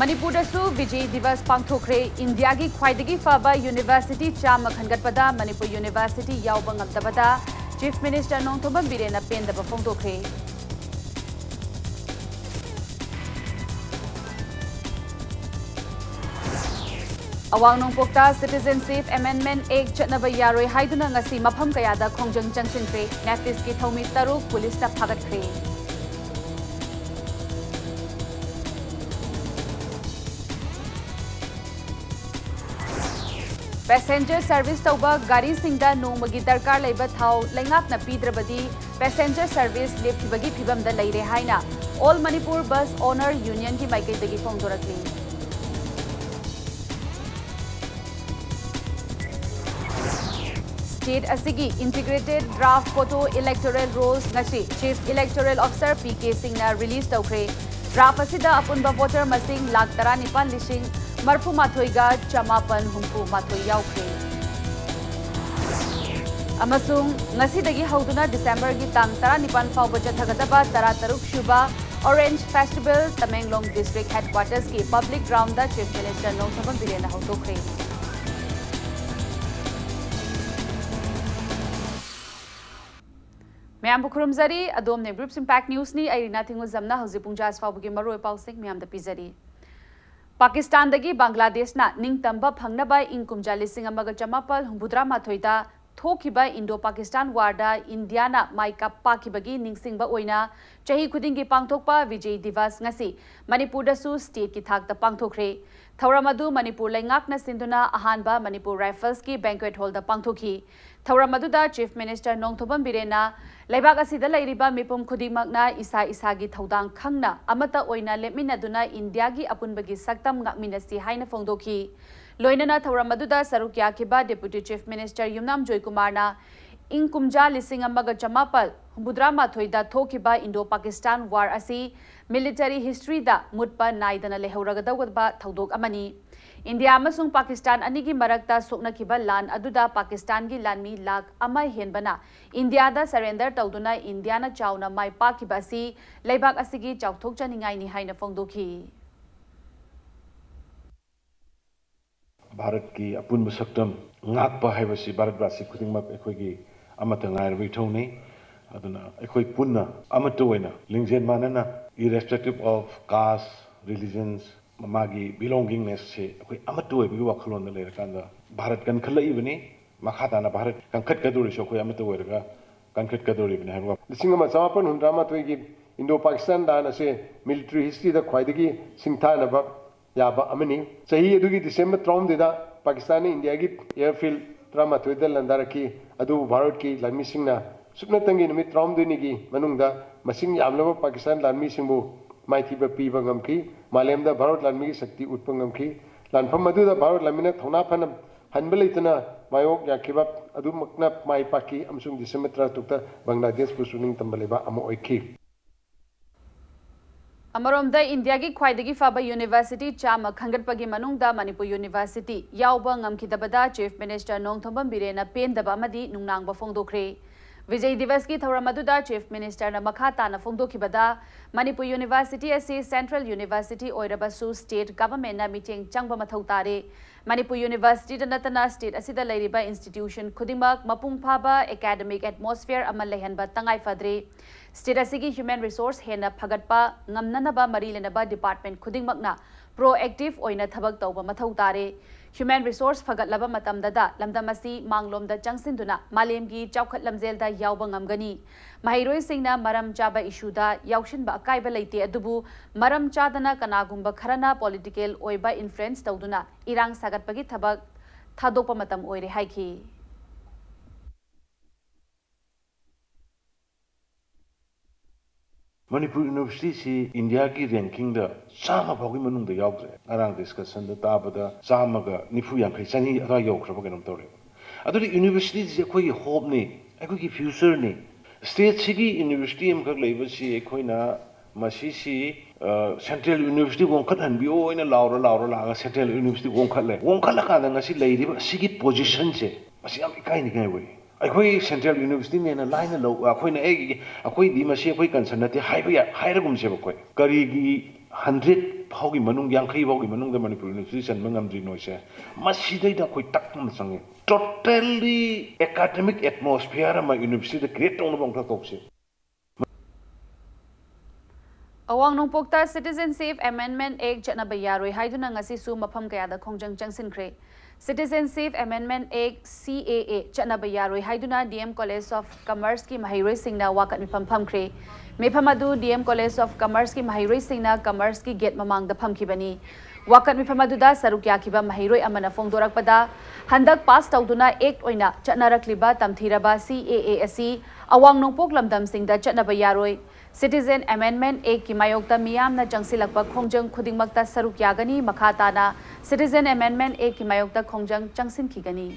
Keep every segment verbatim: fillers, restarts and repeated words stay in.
ꯃꯅꯤꯄꯨꯔꯗꯁꯨ ꯕꯤꯖꯦ ꯗꯤꯕꯁ ꯄꯥꯡꯊꯣꯛꯈ꯭ꯔꯦ꯫ ꯏꯟꯗꯤꯌꯥꯒꯤ ꯈ꯭ꯋꯥꯏꯗꯒꯤ ꯐꯕ ꯌꯨꯅꯤꯚꯔꯁꯤꯇꯤ ꯆꯥꯝꯃ ꯈꯟꯒꯠꯄꯗ ꯃꯅꯤꯄꯨꯔ ꯌꯨꯅꯤꯚꯔꯁꯤꯇꯤ ꯌꯥꯎꯕ ꯉꯝꯗꯕꯗ ꯆꯤꯐ ꯃꯤꯅꯤꯁꯇꯔ ꯅꯣꯡꯊꯣꯝꯕꯝ ꯕꯤꯔꯦꯟꯅ ꯄꯦꯟꯗꯕ ꯐꯣꯡꯗꯣꯛꯈ꯭ꯔꯦ꯫ ꯑꯋꯥꯡ ꯅꯣꯡꯄꯣꯛꯇ Citizenship Amendment Act ꯆꯠꯅꯕ ꯌꯥꯔꯣꯏ ꯍꯥꯏꯗꯨꯅ ꯉꯁꯤ ꯃꯐꯝ ꯀꯌꯥꯗ ꯈꯣꯡꯖꯪ ꯆꯪꯁꯤꯟꯈ꯭ꯔꯦ꯫ ꯅꯦꯞꯇꯤꯁꯀꯤ ꯊꯧꯃꯤ ꯇꯔꯨꯛ ꯄꯨꯂꯤꯁꯅ ꯐꯥꯒꯠꯈ꯭ꯔꯦ꯫ ꯄꯦꯁꯦꯟꯖꯔ ꯁꯔꯚꯤꯁ ꯇꯧꯕ ꯒꯥꯔꯤꯁꯤꯡꯗ ꯅꯣꯡꯃꯒꯤ ꯗꯔꯀꯥꯔ ꯂꯩꯕ ꯊꯥꯎ ꯂꯩꯉꯥꯛꯅ ꯄꯤꯗ꯭ꯔꯕꯗꯤ ꯄꯦꯁꯦꯟꯖꯔ ꯁꯔꯚꯤꯁ ꯂꯦꯞꯈꯤꯕꯒꯤ ꯐꯤꯚꯝꯗ ꯂꯩꯔꯦ ꯍꯥꯏꯅ All Manipur Bus Owner Unionꯒꯤ ꯃꯥꯏꯀꯩꯗꯒꯤ ꯐꯣꯡꯗꯣꯔꯛꯂꯤ꯫ ꯁ꯭ꯇꯦꯠ ꯑꯁꯤꯒꯤ Integrated Draft Photo Electoral Rolls ꯉꯁꯤ Chief Electoral Officer ꯄꯤ ꯀꯦ ꯁꯤꯡꯅ ꯔꯤꯂꯤꯖ ꯇꯧꯈ꯭ꯔꯦ꯫ ꯗ꯭ꯔꯥꯐ ꯑꯁꯤꯗ ꯑꯄꯨꯟꯕ ꯚꯣꯇꯔ ꯃꯁꯤꯡ ꯂꯥꯈ ꯇꯔꯥꯅꯤꯄꯥꯟ ꯂꯤꯁꯤꯡ ꯃꯔꯐꯨꯃꯥꯊꯣꯏꯒ ꯆꯃꯥꯄꯟ ꯍꯨꯝꯐꯨ ꯃꯥꯊꯣꯏ ꯌꯥꯎꯈ꯭ꯔꯦ꯫ ꯑꯃꯁꯨꯡ ꯉꯁꯤꯗꯒꯤ ꯍꯧꯗꯨꯅ ꯗꯤꯁꯦꯝꯕꯔꯒꯤ ꯇꯥꯡ ꯇꯔꯥꯅꯤꯄꯥꯟ ꯐꯥꯎꯕ ꯆꯠꯊꯒꯗꯕ ꯇꯔꯥꯇꯔꯨꯛ ꯁꯨꯕ Orange Festival Tamenglong District Headquartersꯀꯤ Public Groundꯗ Chief Minister Nongthombam ꯕꯤꯔꯦꯟꯅ ꯍꯧꯗꯣꯛꯈ꯭ꯔꯦ꯫ ꯃꯌꯥꯝꯕꯨ ꯈꯨꯔꯨꯝꯖꯔꯤ꯫ ꯑꯗꯣꯝꯅ Brief Impact Newsꯅꯤ꯫ ꯑꯩ ꯔꯤꯅꯥ ꯊꯤꯡꯒꯨꯖꯝꯅ ꯍꯧꯖꯤꯛ ꯄꯨꯡ ꯖꯥ ꯐꯥꯎꯕꯒꯤ ꯃꯔꯨꯑꯣꯏꯕ ꯄꯥꯎꯁꯤꯡ ꯃꯌꯥꯝꯗ ꯄꯤꯖꯔꯤ꯫ ꯄꯥꯀꯤꯁꯇꯥꯟꯗꯒꯤ ꯕꯪꯒ꯭ꯂꯥꯗꯦꯁꯅ ꯅꯤꯡꯇꯝꯕ ꯐꯪꯅꯕ ꯏꯪ ꯀꯨꯝꯖꯥ ꯂꯤꯁꯤꯡ ꯑꯃꯒ ꯆꯃꯥꯄꯜ ꯍꯨꯝꯐꯨꯇꯔꯥ ꯃꯥꯊꯣꯏꯗ ꯊꯣꯛꯈꯤꯕ Indo-Pakistan Warꯗ ꯏꯟꯗꯤꯌꯥꯅ ꯃꯥꯏ ꯀ-, ꯄꯥꯛꯈꯤꯕꯒꯤ ꯅꯤꯡꯁꯤꯡꯕ ꯑꯣꯏꯅ ꯆꯍꯤ ꯈꯨꯗꯤꯡꯒꯤ ꯄꯥꯡꯊꯣꯛꯄ ꯕꯤꯖꯦ ꯗꯤꯕꯁ ꯉꯁꯤ ꯃꯅꯤꯄꯨꯔꯗꯁꯨ ꯁ꯭ꯇꯦꯠꯀꯤ ꯊꯥꯛꯇ ꯄꯥꯡꯊꯣꯛꯈ꯭ꯔꯦ꯫ ꯊꯧꯔꯝ ꯑꯗꯨ ꯃꯅꯤꯄꯨꯔ ꯂꯩꯉꯥꯛꯅ ꯁꯤꯟꯗꯨꯅ ꯑꯍꯥꯟꯕ ꯃꯅꯤꯄꯨꯔ ꯔꯥꯏꯐꯜꯁꯀꯤ ꯕꯦꯡꯀ꯭ꯋꯦꯠ ꯍꯣꯜꯗ ꯄꯥꯡꯊꯣꯛꯈꯤ꯫ ꯊꯧꯔꯝ ꯑꯗꯨꯗ ꯆꯤꯐ ꯃꯤꯅꯤꯁꯇꯔ ꯅꯣꯡꯊꯣꯝꯕꯝ ꯕꯤꯔꯦꯟꯅ ꯂꯩꯕꯥꯛ ꯑꯁꯤꯗ ꯂꯩꯔꯤꯕ ꯃꯤꯄꯨꯝ ꯈꯨꯗꯤꯡꯃꯛꯅ ꯏꯁꯥ ꯏꯁꯥꯒꯤ ꯊꯧꯗꯥꯡ ꯈꯪꯅ ꯑꯃꯠꯇ ꯑꯣꯏꯅ ꯂꯦꯞꯃꯤꯟꯅꯗꯨꯅ ꯏꯟꯗꯤꯌꯥꯒꯤ ꯑꯄꯨꯟꯕꯒꯤ ꯁꯛꯇꯝ ꯉꯥꯛꯃꯤꯟꯅꯁꯤ ꯍꯥꯏꯅ ꯐꯣꯡꯗꯣꯛꯈꯤ꯫ ꯂꯣꯏꯅꯅ ꯊꯧꯔꯝ ꯑꯗꯨꯗ ꯁꯔꯨꯛ ꯌꯥꯈꯤꯕ ꯗꯦꯄ꯭ꯌꯨꯇꯤ ꯆꯤꯐ ꯃꯤꯅꯤꯁꯇꯔ ꯌꯨꯝꯅꯥꯝ ꯖꯣꯏꯀꯨꯃꯥꯔꯅ ꯏꯪ ꯀꯨꯝꯖꯥ ꯂꯤꯁꯤꯡ ꯑꯃꯒ ꯆꯃꯥꯄꯜ ꯍꯨꯝꯐꯨꯇꯔꯥ ꯃꯥꯊꯣꯏꯗ ꯊꯣꯛꯈꯤꯕ Indo-Pakistan War ꯑꯁꯤ ꯃꯤꯂꯤꯇꯔꯤ ꯍꯤꯁꯇ꯭ꯔꯤꯗ ꯃꯨꯠꯄ ꯅꯥꯏꯗꯅ ꯂꯩꯍꯧꯔꯒꯗꯧꯕ ꯊꯧꯗꯣꯛ ꯑꯃꯅꯤ꯫ ꯏꯟꯗꯤꯌꯥ ꯑꯃꯁꯨꯡ ꯄꯥꯀꯤꯁꯇꯥꯟ ꯑꯅꯤꯒꯤ ꯃꯔꯛꯇ ꯁꯣꯛꯅꯈꯤꯕ ꯂꯥꯟ ꯑꯗꯨꯗ ꯄꯥꯀꯤꯁꯇꯥꯟꯒꯤ ꯂꯥꯟꯃꯤ ꯂꯥꯈ ꯑꯃ ꯍꯦꯟꯕꯅ ꯏꯟꯗꯤꯌꯥꯗ ꯁꯔꯦꯟꯗꯔ ꯇꯧꯗꯨꯅ ꯏꯟꯗꯤꯌꯥꯅ ꯆꯥꯎꯅ ꯃꯥꯏ ꯄꯥꯛꯈꯤꯕ ꯑꯁꯤ ꯂꯩꯕꯥꯛ ꯑꯁꯤꯒꯤ ꯆꯥꯎꯊꯣꯛꯆꯅꯤꯡꯉꯥꯏꯅꯤ ꯍꯥꯏꯅ ꯐꯣꯡꯗꯣꯛꯈꯤ꯫ ꯚꯥꯔꯠꯀꯤ ꯑꯄꯨꯟꯕ ꯁꯛꯇꯝ ꯉꯥꯛꯄ ꯍꯥꯏꯕꯁꯤ ꯚꯥꯔꯠꯕꯥꯁꯤ ꯈꯨꯗꯤꯡꯃꯛ ꯑꯩꯈꯣꯏꯒꯤ ꯑꯃꯠꯇ ꯉꯥꯏꯔꯕ ꯏꯊꯧꯅꯤ꯫ ꯑꯗꯨꯅ ꯑꯩꯈꯣꯏ ꯄꯨꯟꯅ ꯑꯃꯠꯇ ꯑꯣꯏꯅ ꯂꯤꯡꯖꯦꯜ ꯃꯥꯟꯅꯅ, irrespective of caste, religions, ꯃꯥꯒꯤ belongingnessꯁꯦ ꯑꯩꯈꯣꯏ ꯑꯃꯠꯇ ꯑꯣꯏꯕꯒꯤ ꯋꯥꯈꯜꯂꯣꯟꯗ ꯂꯩꯔꯀꯥꯟꯗ ꯚꯥꯔꯠ ꯀꯟꯈꯠꯂꯛꯏꯕꯅꯤ꯫ ꯃꯈꯥ ꯇꯥꯅ ꯚꯥꯔꯠ ꯀꯟꯈꯠꯀꯗꯧꯔꯤꯁꯨ ꯑꯩꯈꯣꯏ ꯑꯃꯠꯇ ꯑꯣꯏꯔꯒ ꯀꯟꯈꯠꯀꯗꯧꯔꯤꯕꯅꯤ ꯍꯥꯏꯕ ꯋꯥꯐꯝ꯫ ꯂꯤꯁꯤꯡ ꯑꯃ ꯆꯃꯥꯄꯟ ꯍꯨꯝꯗ꯭ꯔꯥ ꯃꯥꯊꯣꯏꯒꯤ Indo-Pakistan ꯂꯥꯟ ꯑꯁꯦ military historyꯗ ꯈ꯭ꯋꯥꯏꯗꯒꯤ ꯁꯤꯡꯊꯥꯅꯕ ꯌꯥꯕ ꯑꯃꯅꯤ꯫ ꯆꯍꯤ ꯑꯗꯨꯒꯤ December ꯇꯔꯥꯍꯨꯝꯗꯣꯏꯗ ꯄꯥꯀꯤꯁꯇꯥꯟꯅ ꯏꯟꯗꯤꯌꯥꯒꯤ airfield ꯇꯔꯥꯃꯥꯊꯣꯏꯗ ꯂꯥꯟꯗꯥꯔꯛꯈꯤ꯫ ꯑꯗꯨꯕꯨ ꯚꯥꯔꯠꯀꯤ ꯂꯥꯟꯃꯤꯁꯤꯡꯅ ꯁꯨꯞꯅꯇꯪꯒꯤ ꯅꯨꯃꯤꯠ ꯇꯔꯥꯍꯨꯝꯗꯣꯏꯅꯤꯒꯤ ꯃꯅꯨꯡꯗ ꯃꯁꯤꯡ ꯌꯥꯝꯂꯕ ꯄꯥꯀꯤꯁꯇꯥꯟ ꯂꯥꯟꯃꯤꯁꯤꯡꯕꯨ ꯃꯥꯏꯊꯤꯕ ꯄꯤꯕ ꯉꯝꯈꯤ꯫ ꯃꯥꯂꯦꯝꯗ ꯚꯥꯔꯠ ꯂꯥꯟꯃꯤꯒꯤ ꯁꯛꯇꯤ ꯎꯠꯄ ꯉꯝꯈꯤ꯫ ꯂꯥꯟꯐꯝ ꯑꯗꯨꯗ ꯚꯥꯔꯠ ꯂꯥꯟꯃꯤꯅ ꯊꯧꯅꯥ ꯐꯅ ꯍꯟꯕ ꯂꯩꯇꯅ ꯃꯥꯌꯣꯛ ꯌꯥꯈꯤꯕ ꯑꯗꯨꯃꯛꯅ ꯃꯥꯏ ꯄꯥꯛꯈꯤ ꯑꯃꯁꯨꯡ December ꯇꯔꯥꯇꯔꯨꯛꯇ ꯕꯪꯒ꯭ꯂꯥꯗꯦꯁꯄꯨꯁꯨ ꯅꯤꯡꯇꯝꯕ ꯂꯩꯕꯥꯛ ꯑꯃ ꯑꯣꯏꯈꯤ꯫ ꯑꯃꯔꯣꯝꯗ, ꯏꯟꯗꯤꯌꯥꯒꯤ ꯈ꯭ꯋꯥꯏꯗꯒꯤ ꯐꯕ university ꯆꯥꯝꯃ ꯈꯟꯒꯠꯄꯒꯤ ꯃꯅꯨꯡꯗ ꯃꯅꯤꯄꯨꯔ university ꯌꯥꯎꯕ ꯉꯝꯈꯤꯗꯕꯗ Chief Minister ꯅꯣꯡꯊꯣꯝꯕꯝ ꯕꯤꯔꯦꯟꯅ ꯄꯦꯟꯗꯕ ꯑꯃꯗꯤ ꯅꯨꯡꯅꯥꯡꯕ ꯐꯣꯡꯗꯣꯛꯈ꯭ꯔꯦ꯫ ꯚꯤꯖꯩ ꯗꯤꯕꯁꯀꯤ ꯊꯧꯔꯝ ꯑꯗꯨꯗ Chief Ministerꯅ ꯃꯈꯥ ꯇꯥꯅ ꯐꯣꯡꯗꯣꯛꯈꯤꯕꯗ, ꯃꯅꯤꯄꯨꯔ university ꯑꯁꯤ central university ꯑꯣꯏꯔꯕꯁꯨ state governmentꯅ ꯃꯤꯠꯌꯦꯡ ꯆꯪꯕ ꯃꯊꯧ ꯇꯥꯔꯦ꯫ ꯃꯅꯤꯄꯨꯔ universityꯗ ꯅꯠꯇꯅ state ꯑꯁꯤꯗ ꯂꯩꯔꯤꯕ institution ꯈꯨꯗꯤꯡꯃꯛ ꯃꯄꯨꯡ ꯐꯥꯕ academic atmosphere ꯑꯃ ꯂꯩꯍꯟꯕ ꯇꯉꯥꯏ ꯐꯗ꯭ꯔꯦ꯫ State ꯑꯁꯤꯒꯤ human resource ꯍꯦꯟꯅ ꯐꯒꯠꯄ ꯉꯝꯅꯅꯕ ꯃꯔꯤ ꯂꯩꯅꯕ department ꯈꯨꯗꯤꯡꯃꯛꯅ proactive ꯑꯣꯏꯅ ꯊꯕꯛ ꯇꯧꯕ ꯃꯊꯧ ꯇꯥꯔꯦ꯫ Human resource ꯐꯒꯠꯂꯕ ꯃꯇꯝꯗꯗ ꯂꯝꯗꯝ ꯑꯁꯤ ꯃꯥꯡꯂꯣꯝꯗ ꯆꯪꯁꯤꯟꯗꯨꯅ ꯃꯥꯂꯦꯝꯒꯤ ꯆꯥꯎꯈꯠ ꯂꯝꯖꯦꯜꯗ ꯌꯥꯎꯕ ꯉꯝꯒꯅꯤ꯫ ꯃꯍꯩꯔꯣꯏꯁꯤꯡꯅ ꯃꯔꯝ ꯆꯥꯕ issueꯗ ꯌꯥꯎꯁꯤꯟꯕ ꯑꯀꯥꯏꯕ ꯂꯩꯇꯦ, ꯑꯗꯨꯕꯨ ꯃꯔꯝ ꯆꯥꯗꯅ ꯀꯅꯥꯒꯨꯝꯕ ꯈꯔꯅ political ꯑꯣꯏꯕ influence ꯇꯧꯗꯨꯅ ꯏꯔꯥꯡ ꯁꯥꯒꯠꯄꯒꯤ ꯊꯕꯛ ꯊꯥꯗꯣꯛꯄ ꯃꯇꯝ ꯑꯣꯏꯔꯦ ꯍꯥꯏꯈꯤ꯫ ꯃꯅꯤꯄꯨꯔ universityꯁꯤ ꯏꯟꯗꯤꯌꯥꯒꯤ rankingꯗ ꯆꯥꯝꯃ ꯐꯥꯎꯒꯤ ꯃꯅꯨꯡꯗ ꯌꯥꯎꯗ꯭ꯔꯦ꯫ ꯉꯔꯥꯡ discussionꯗ ꯇꯥꯕꯗ ꯆꯥꯝꯃꯒ ꯅꯤꯐꯨ ꯌꯥꯡꯈꯩ, ꯆꯅꯤ ꯑꯗꯨꯋꯥꯏ ꯌꯧꯈ꯭ꯔꯕ ꯀꯩꯅꯣꯝ ꯇꯧꯔꯦꯕ꯫ ꯑꯗꯨꯅ universityꯁꯤ ꯑꯩꯈꯣꯏꯒꯤ hopeꯅꯤ, ꯑꯩꯈꯣꯏꯒꯤ futureꯅꯤ꯫ Stateꯁꯤꯒꯤ university ꯑꯃꯈꯛ ꯂꯩꯕꯁꯤ ꯑꯩꯈꯣꯏꯅ ꯃꯁꯤꯁꯤ, ꯑ, central university ꯋꯥꯡꯈꯠꯍꯟꯕꯤꯌꯣ ꯍꯥꯏꯅ ꯂꯥꯎꯔ ꯂꯥꯎꯔ ꯂꯥꯛꯑꯒ central university ꯋꯥꯡꯈꯠꯂꯦ꯫ ꯋꯥꯡꯈꯠꯂꯀꯥꯟꯗ ꯉꯁꯤ ꯂꯩꯔꯤꯕ ꯑꯁꯤꯒꯤ positionꯁꯦ, ꯃꯁꯤ ꯌꯥꯝ ꯏꯀꯥꯏꯅꯤꯡꯉꯥꯏ ꯑꯣꯏ꯫ ꯑꯩꯈꯣꯏ central universityꯅꯦꯅ ꯂꯥꯏꯅ ꯂꯧ, ꯑꯩꯈꯣꯏꯅ, "ꯑꯦ, ꯑꯩꯈꯣꯏꯗꯤ ꯃꯁꯤ ꯑꯩꯈꯣꯏ concern ꯅꯠꯇꯦ" ꯍꯥꯏꯕ ꯌꯥꯏ, ꯍꯥꯏꯔꯒꯨꯝꯁꯦꯕ ꯑꯩꯈꯣꯏ꯫ ꯀꯔꯤꯒꯤ ꯍꯟꯗ꯭ꯔꯦꯠ ꯐꯥꯎꯒꯤ ꯃꯅꯨꯡ, ꯌꯥꯡꯈꯩ ꯐꯥꯎꯒꯤ ꯃꯅꯨꯡꯗ ꯃꯅꯤꯄꯨꯔ ꯌꯨꯅꯤꯚꯔꯁꯤꯇꯤ ꯆꯟꯕ ꯉꯝꯗ꯭ꯔꯤ ꯅꯣꯏꯁꯦ, ꯃꯁꯤꯗꯩꯗ ꯑꯩꯈꯣꯏ ꯇꯛꯄ ꯑꯃ ꯆꯪꯉꯦ꯫ Totally academic atmosphere ꯑꯃ ꯌꯨꯅꯤꯚꯔꯁꯤꯇꯤꯗ create ꯇꯧꯅꯕ ꯑꯃꯈꯛ ꯇꯧꯁꯦ꯫ ꯑꯋꯥꯡ ꯅꯣꯡꯄꯣꯛꯇ Citizenship Amendment Act ꯆꯠꯅꯕ ꯌꯥꯔꯣꯏ ꯍꯥꯏꯗꯨꯅ ꯉꯁꯤꯁꯨ ꯃꯐꯝ ꯀꯌꯥꯗ ꯈꯣꯡꯖꯪ ꯆꯪꯁꯤꯟꯈ꯭ꯔꯦ꯫ Citizenship Amendment Act, C A A, ꯆꯠꯅꯕ ꯌꯥꯔꯣꯏ ꯍꯥꯏꯗꯨꯅ D M College of Commerceꯀꯤ ꯃꯍꯩꯔꯣꯏꯁꯤꯡꯅ ꯋꯥꯀꯠ ꯃꯤꯐꯝ ꯐꯝꯈ꯭ꯔꯦ꯫ ꯃꯤꯐꯝ ꯑꯗꯨ D M College of Commerceꯀꯤ ꯃꯍꯩꯔꯣꯏꯁꯤꯡꯅ commerceꯀꯤ gate ꯃꯃꯥꯡꯗ ꯐꯝꯈꯤꯕꯅꯤ꯫ ꯋꯥꯀꯠ ꯃꯤꯐꯝ ꯑꯗꯨꯗ ꯁꯔꯨꯛ ꯌꯥꯈꯤꯕ ꯃꯍꯩꯔꯣꯏ ꯑꯃꯅ ꯐꯣꯡꯗꯣꯔꯛꯄꯗ, ꯍꯟꯗꯛ pass ꯇꯧꯗꯨꯅ act ꯑꯣꯏꯅ ꯆꯠꯅꯔꯛꯂꯤꯕ ꯇꯝꯊꯤꯔꯕ C A A ꯑꯁꯤ ꯑꯋꯥꯡ ꯅꯣꯡꯄꯣꯛ ꯂꯝꯗꯝꯁꯤꯡꯗ ꯆꯠꯅꯕ ꯌꯥꯔꯣꯏ꯫ Citizen Amendment Actꯀꯤ ꯃꯥꯌꯣꯛꯇ ꯃꯤꯌꯥꯝꯅ ꯆꯪꯁꯤꯜꯂꯛꯄ ꯈꯣꯡꯖꯪ ꯈꯨꯗꯤꯡꯃꯛꯇ ꯁꯔꯨꯛ ꯌꯥꯒꯅꯤ꯫ ꯃꯈꯥ ꯇꯥꯅ Citizen Amendment Actꯀꯤ ꯃꯥꯌꯣꯛꯇ ꯈꯣꯡꯖꯪ ꯆꯪꯁꯤꯟꯈꯤꯒꯅꯤ꯫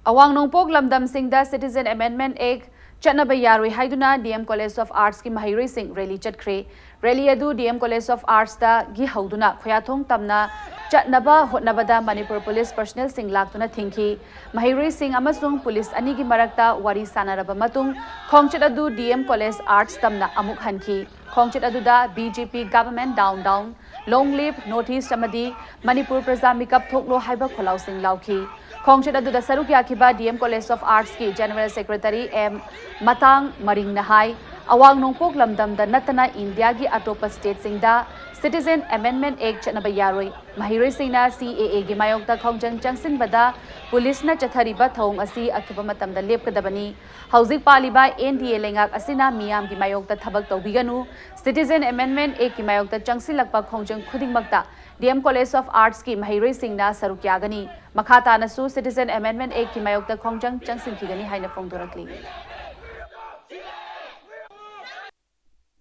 ꯑꯋꯥꯡ ꯅꯣꯡꯄꯣꯛ ꯂꯝꯗꯝꯁꯤꯡꯗ Citizen Amendment Act ꯆꯠꯅꯕ ꯌꯥꯔꯣꯏ ꯍꯥꯏꯗꯨꯅ D M College of Artsꯀꯤ ꯃꯍꯩꯔꯣꯏꯁꯤꯡ rally ꯆꯠꯈ꯭ꯔꯦ꯫ Rally ꯑꯗꯨ D M College of Artsꯇꯒꯤ ꯍꯧꯗꯨꯅ ꯈꯣꯌꯥꯊꯣꯡ ꯇꯝꯅ ꯆꯠꯅꯕ ꯍꯣꯠꯅꯕꯗ ꯃꯅꯤꯄꯨꯔ police personnelꯁꯤꯡ ꯂꯥꯛꯇꯨꯅ ꯊꯤꯡꯈꯤ꯫ ꯃꯍꯩꯔꯣꯏꯁꯤꯡ ꯑꯃꯁꯨꯡ police ꯑꯅꯤꯒꯤ ꯃꯔꯛꯇ ꯋꯥꯔꯤ ꯁꯥꯟꯅꯔꯕ ꯃꯇꯨꯡ, ꯈꯣꯡꯆꯠ ꯑꯗꯨ D M College Arts ꯇꯝꯅ ꯑꯃꯨꯛ ꯍꯟꯈꯤ꯫ ꯈꯣꯡꯆꯠ ꯑꯗꯨꯗ B J P government down down, Long live North East ꯑꯃꯗꯤ ꯃꯅꯤꯄꯨꯔ ꯄ꯭ꯔꯖꯥ ꯃꯤꯀꯞ ꯊꯣꯛꯂꯣ ꯍꯥꯏꯕ ꯈꯣꯜꯂꯥꯎꯁꯤꯡ ꯂꯥꯎꯈꯤ꯫ ꯈꯣꯡꯆꯠ ꯑꯗꯨꯗ ꯁꯔꯨꯛ ꯌꯥꯈꯤꯕ D M College of Artsꯀꯤ General Secretary M ꯃꯇꯥꯡ ꯃꯔꯤꯡꯅ ꯍꯥꯏ, ꯑꯋꯥꯡ ꯅꯣꯡꯄꯣꯛ ꯂꯝꯗꯝꯗ ꯅꯠꯇꯅ ꯏꯟꯗꯤꯌꯥꯒꯤ ꯑꯇꯣꯞꯄ stateꯁꯤꯡꯗ Citizen Amendment Act ꯆꯠꯅꯕ ꯌꯥꯔꯣꯏ꯫ ꯃꯍꯩꯔꯣꯏꯁꯤꯡꯅ C A Aꯒꯤ ꯃꯥꯌꯣꯛꯇ ꯈꯣꯡꯖꯪ ꯆꯪꯁꯤꯟꯕꯗ policeꯅ ꯆꯠꯊꯔꯤꯕ ꯊꯧꯑꯣꯡ ꯑꯁꯤ ꯑꯊꯨꯕ ꯃꯇꯝꯗ ꯂꯦꯞꯀꯗꯕꯅꯤ꯫ ꯍꯧꯖꯤꯛ ꯄꯥꯜꯂꯤꯕ N D A ꯂꯩꯉꯥꯛ ꯑꯁꯤꯅ ꯃꯤꯌꯥꯝꯒꯤ ꯃꯥꯌꯣꯛꯇ ꯊꯕꯛ ꯇꯧꯕꯤꯒꯅꯨ꯫ Citizen Amendment Actꯀꯤ ꯃꯥꯌꯣꯛꯇ ꯆꯪꯁꯤꯜꯂꯛꯄ ꯈꯣꯡꯖꯪ ꯈꯨꯗꯤꯡꯃꯛꯇ D M College of Artsꯀꯤ ꯃꯍꯩꯔꯣꯏꯁꯤꯡꯅ ꯁꯔꯨꯛ ꯌꯥꯒꯅꯤ꯫ ꯃꯈꯥ ꯇꯥꯅꯁꯨ Citizen Amendment Actꯀꯤ ꯃꯥꯌꯣꯛꯇ ꯈꯣꯡꯖꯪ ꯆꯪꯁꯤꯟꯈꯤꯒꯅꯤ ꯍꯥꯏꯅ ꯐꯣꯡꯗꯣꯔꯛꯂꯤ꯫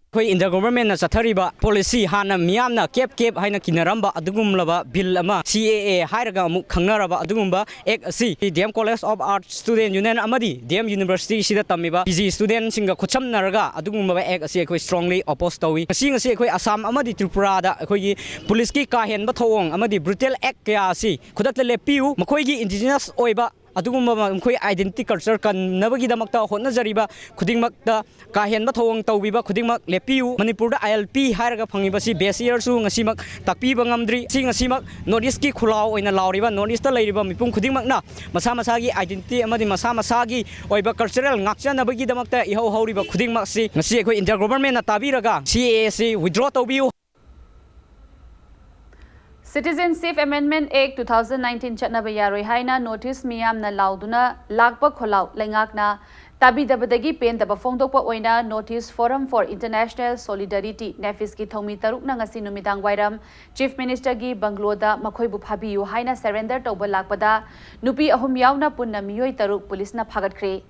ꯑꯩꯈꯣꯏ ꯏꯟꯗꯤꯌꯥ ꯒꯣꯚꯔꯟꯃꯦꯟꯠꯅ ꯆꯠꯊꯔꯤꯕ policy, ꯍꯥꯟꯅ ꯃꯤꯌꯥꯝꯅ ꯀꯦꯞ ꯀꯦꯞ ꯍꯥꯏꯅ ꯀꯤꯅꯔꯝꯕ ꯑꯗꯨꯒꯨꯝꯂꯕ bill ꯑꯃ, C A A ꯍꯥꯏꯔꯒ ꯑꯃꯨꯛ ꯈꯪꯅꯔꯕ ꯑꯗꯨꯒꯨꯝꯕ act ꯑꯁꯤ D M College of Arts Student Union ꯑꯃꯗꯤ D M Universityꯁꯤꯗ ꯇꯝꯃꯤꯕ P G studentꯁꯤꯡꯒ ꯈꯨꯠꯁꯝꯅꯔꯒ ꯑꯗꯨꯒꯨꯝꯂꯕ act ꯑꯁꯤ ꯑꯩꯈꯣꯏ strongly oppose ꯇꯧꯏ꯫ ꯉꯁꯤ, ꯉꯁꯤ ꯑꯩꯈꯣꯏ ꯑꯁꯥꯝ ꯑꯃꯗꯤ ꯇ꯭ꯔꯤꯄꯨꯔꯥꯗ ꯑꯩꯈꯣꯏꯒꯤ policeꯀꯤ ꯀꯥ ꯍꯦꯟꯕ ꯊꯧꯑꯣꯡ ꯑꯃꯗꯤ brutal act ꯀꯌꯥ ꯑꯁꯤ ꯈꯨꯗꯛꯇ ꯂꯦꯞꯄꯤꯌꯨ, ꯃꯈꯣꯏꯒꯤ indigenous ꯑꯣꯏꯕ ꯑꯗꯨꯒꯨꯝꯕ ꯃꯈꯣꯏ identity culture ꯀꯟꯅꯕꯒꯤꯗꯃꯛꯇ ꯍꯣꯠꯅꯖꯔꯤꯕ ꯈꯨꯗꯤꯡꯃꯛꯇ ꯀꯥ ꯍꯦꯟꯕ ꯊꯧꯑꯣꯡ ꯇꯧꯕꯤꯕ ꯈꯨꯗꯤꯡꯃꯛ ꯂꯦꯞꯄꯤꯌꯨ꯫ ꯃꯅꯤꯄꯨꯔꯗ ILP ꯍꯥꯏꯔꯒ ꯐꯪꯉꯤꯕꯁꯤ best yearꯁꯨ ꯉꯁꯤꯃꯛ ꯇꯥꯛꯄꯤꯕ ꯉꯝꯗ꯭ꯔꯤ꯫ ꯁꯤ ꯉꯁꯤꯃꯛ North Eastꯀꯤ ꯈꯨꯜꯂꯥꯎ ꯑꯣꯏꯅ ꯂꯥꯎꯔꯤꯕ North Eastꯇ ꯂꯩꯔꯤꯕ ꯃꯤꯄꯨꯝ ꯈꯨꯗꯤꯡꯃꯛꯅ ꯃꯁꯥ ꯃꯁꯥꯒꯤ identity ꯑꯃꯗꯤ ꯃꯁꯥ ꯃꯁꯥꯒꯤ ꯑꯣꯏꯕ cultural ꯉꯥꯛꯆꯅꯕꯒꯤꯗꯃꯛꯇ ꯏꯍꯧ ꯍꯧꯔꯤꯕ ꯈꯨꯗꯤꯡꯃꯛꯁꯤ ꯉꯁꯤ ꯑꯩꯈꯣꯏ India governmentꯅ ꯇꯥꯕꯤꯔꯒ CAAꯁꯤ withdraw ꯇꯧꯕꯤꯌꯨ꯫ Citizenship Amendment Act two thousand nineteen ꯆꯠꯅꯕ ꯌꯥꯔꯣꯏ ꯍꯥꯏꯅ North East ꯃꯤꯌꯥꯝꯅ ꯂꯥꯎꯗꯨꯅ ꯂꯥꯛꯄ ꯈꯣꯜꯂꯥꯎ ꯂꯩꯉꯥꯛꯅ ꯇꯥꯕꯤꯗꯕꯗꯒꯤ ꯄꯦꯟꯗꯕ ꯐꯣꯡꯗꯣꯛꯄ ꯑꯣꯏꯅ North East Forum for International Solidarity, NEFISꯀꯤ ꯊꯧꯃꯤ ꯇꯔꯨꯛꯅ ꯉꯁꯤ ꯅꯨꯃꯤꯗꯥꯡ ꯋꯥꯏꯔꯝ Chief Ministerꯒꯤ bungalow ꯗ ꯃꯈꯣꯏꯕꯨ ꯐꯥꯕꯤꯌꯨ ꯍꯥꯏꯅ surrender ꯇꯧꯕ ꯂꯥꯛꯄꯗ ꯅꯨꯄꯤ ꯑꯍꯨꯝ ꯌꯥꯎꯅ ꯄꯨꯟꯅ ꯃꯤꯑꯣꯏ ꯇꯔꯨꯛ ꯄꯨꯂꯤꯁꯅ ꯐꯥꯒꯠꯈ꯭ꯔꯦ꯫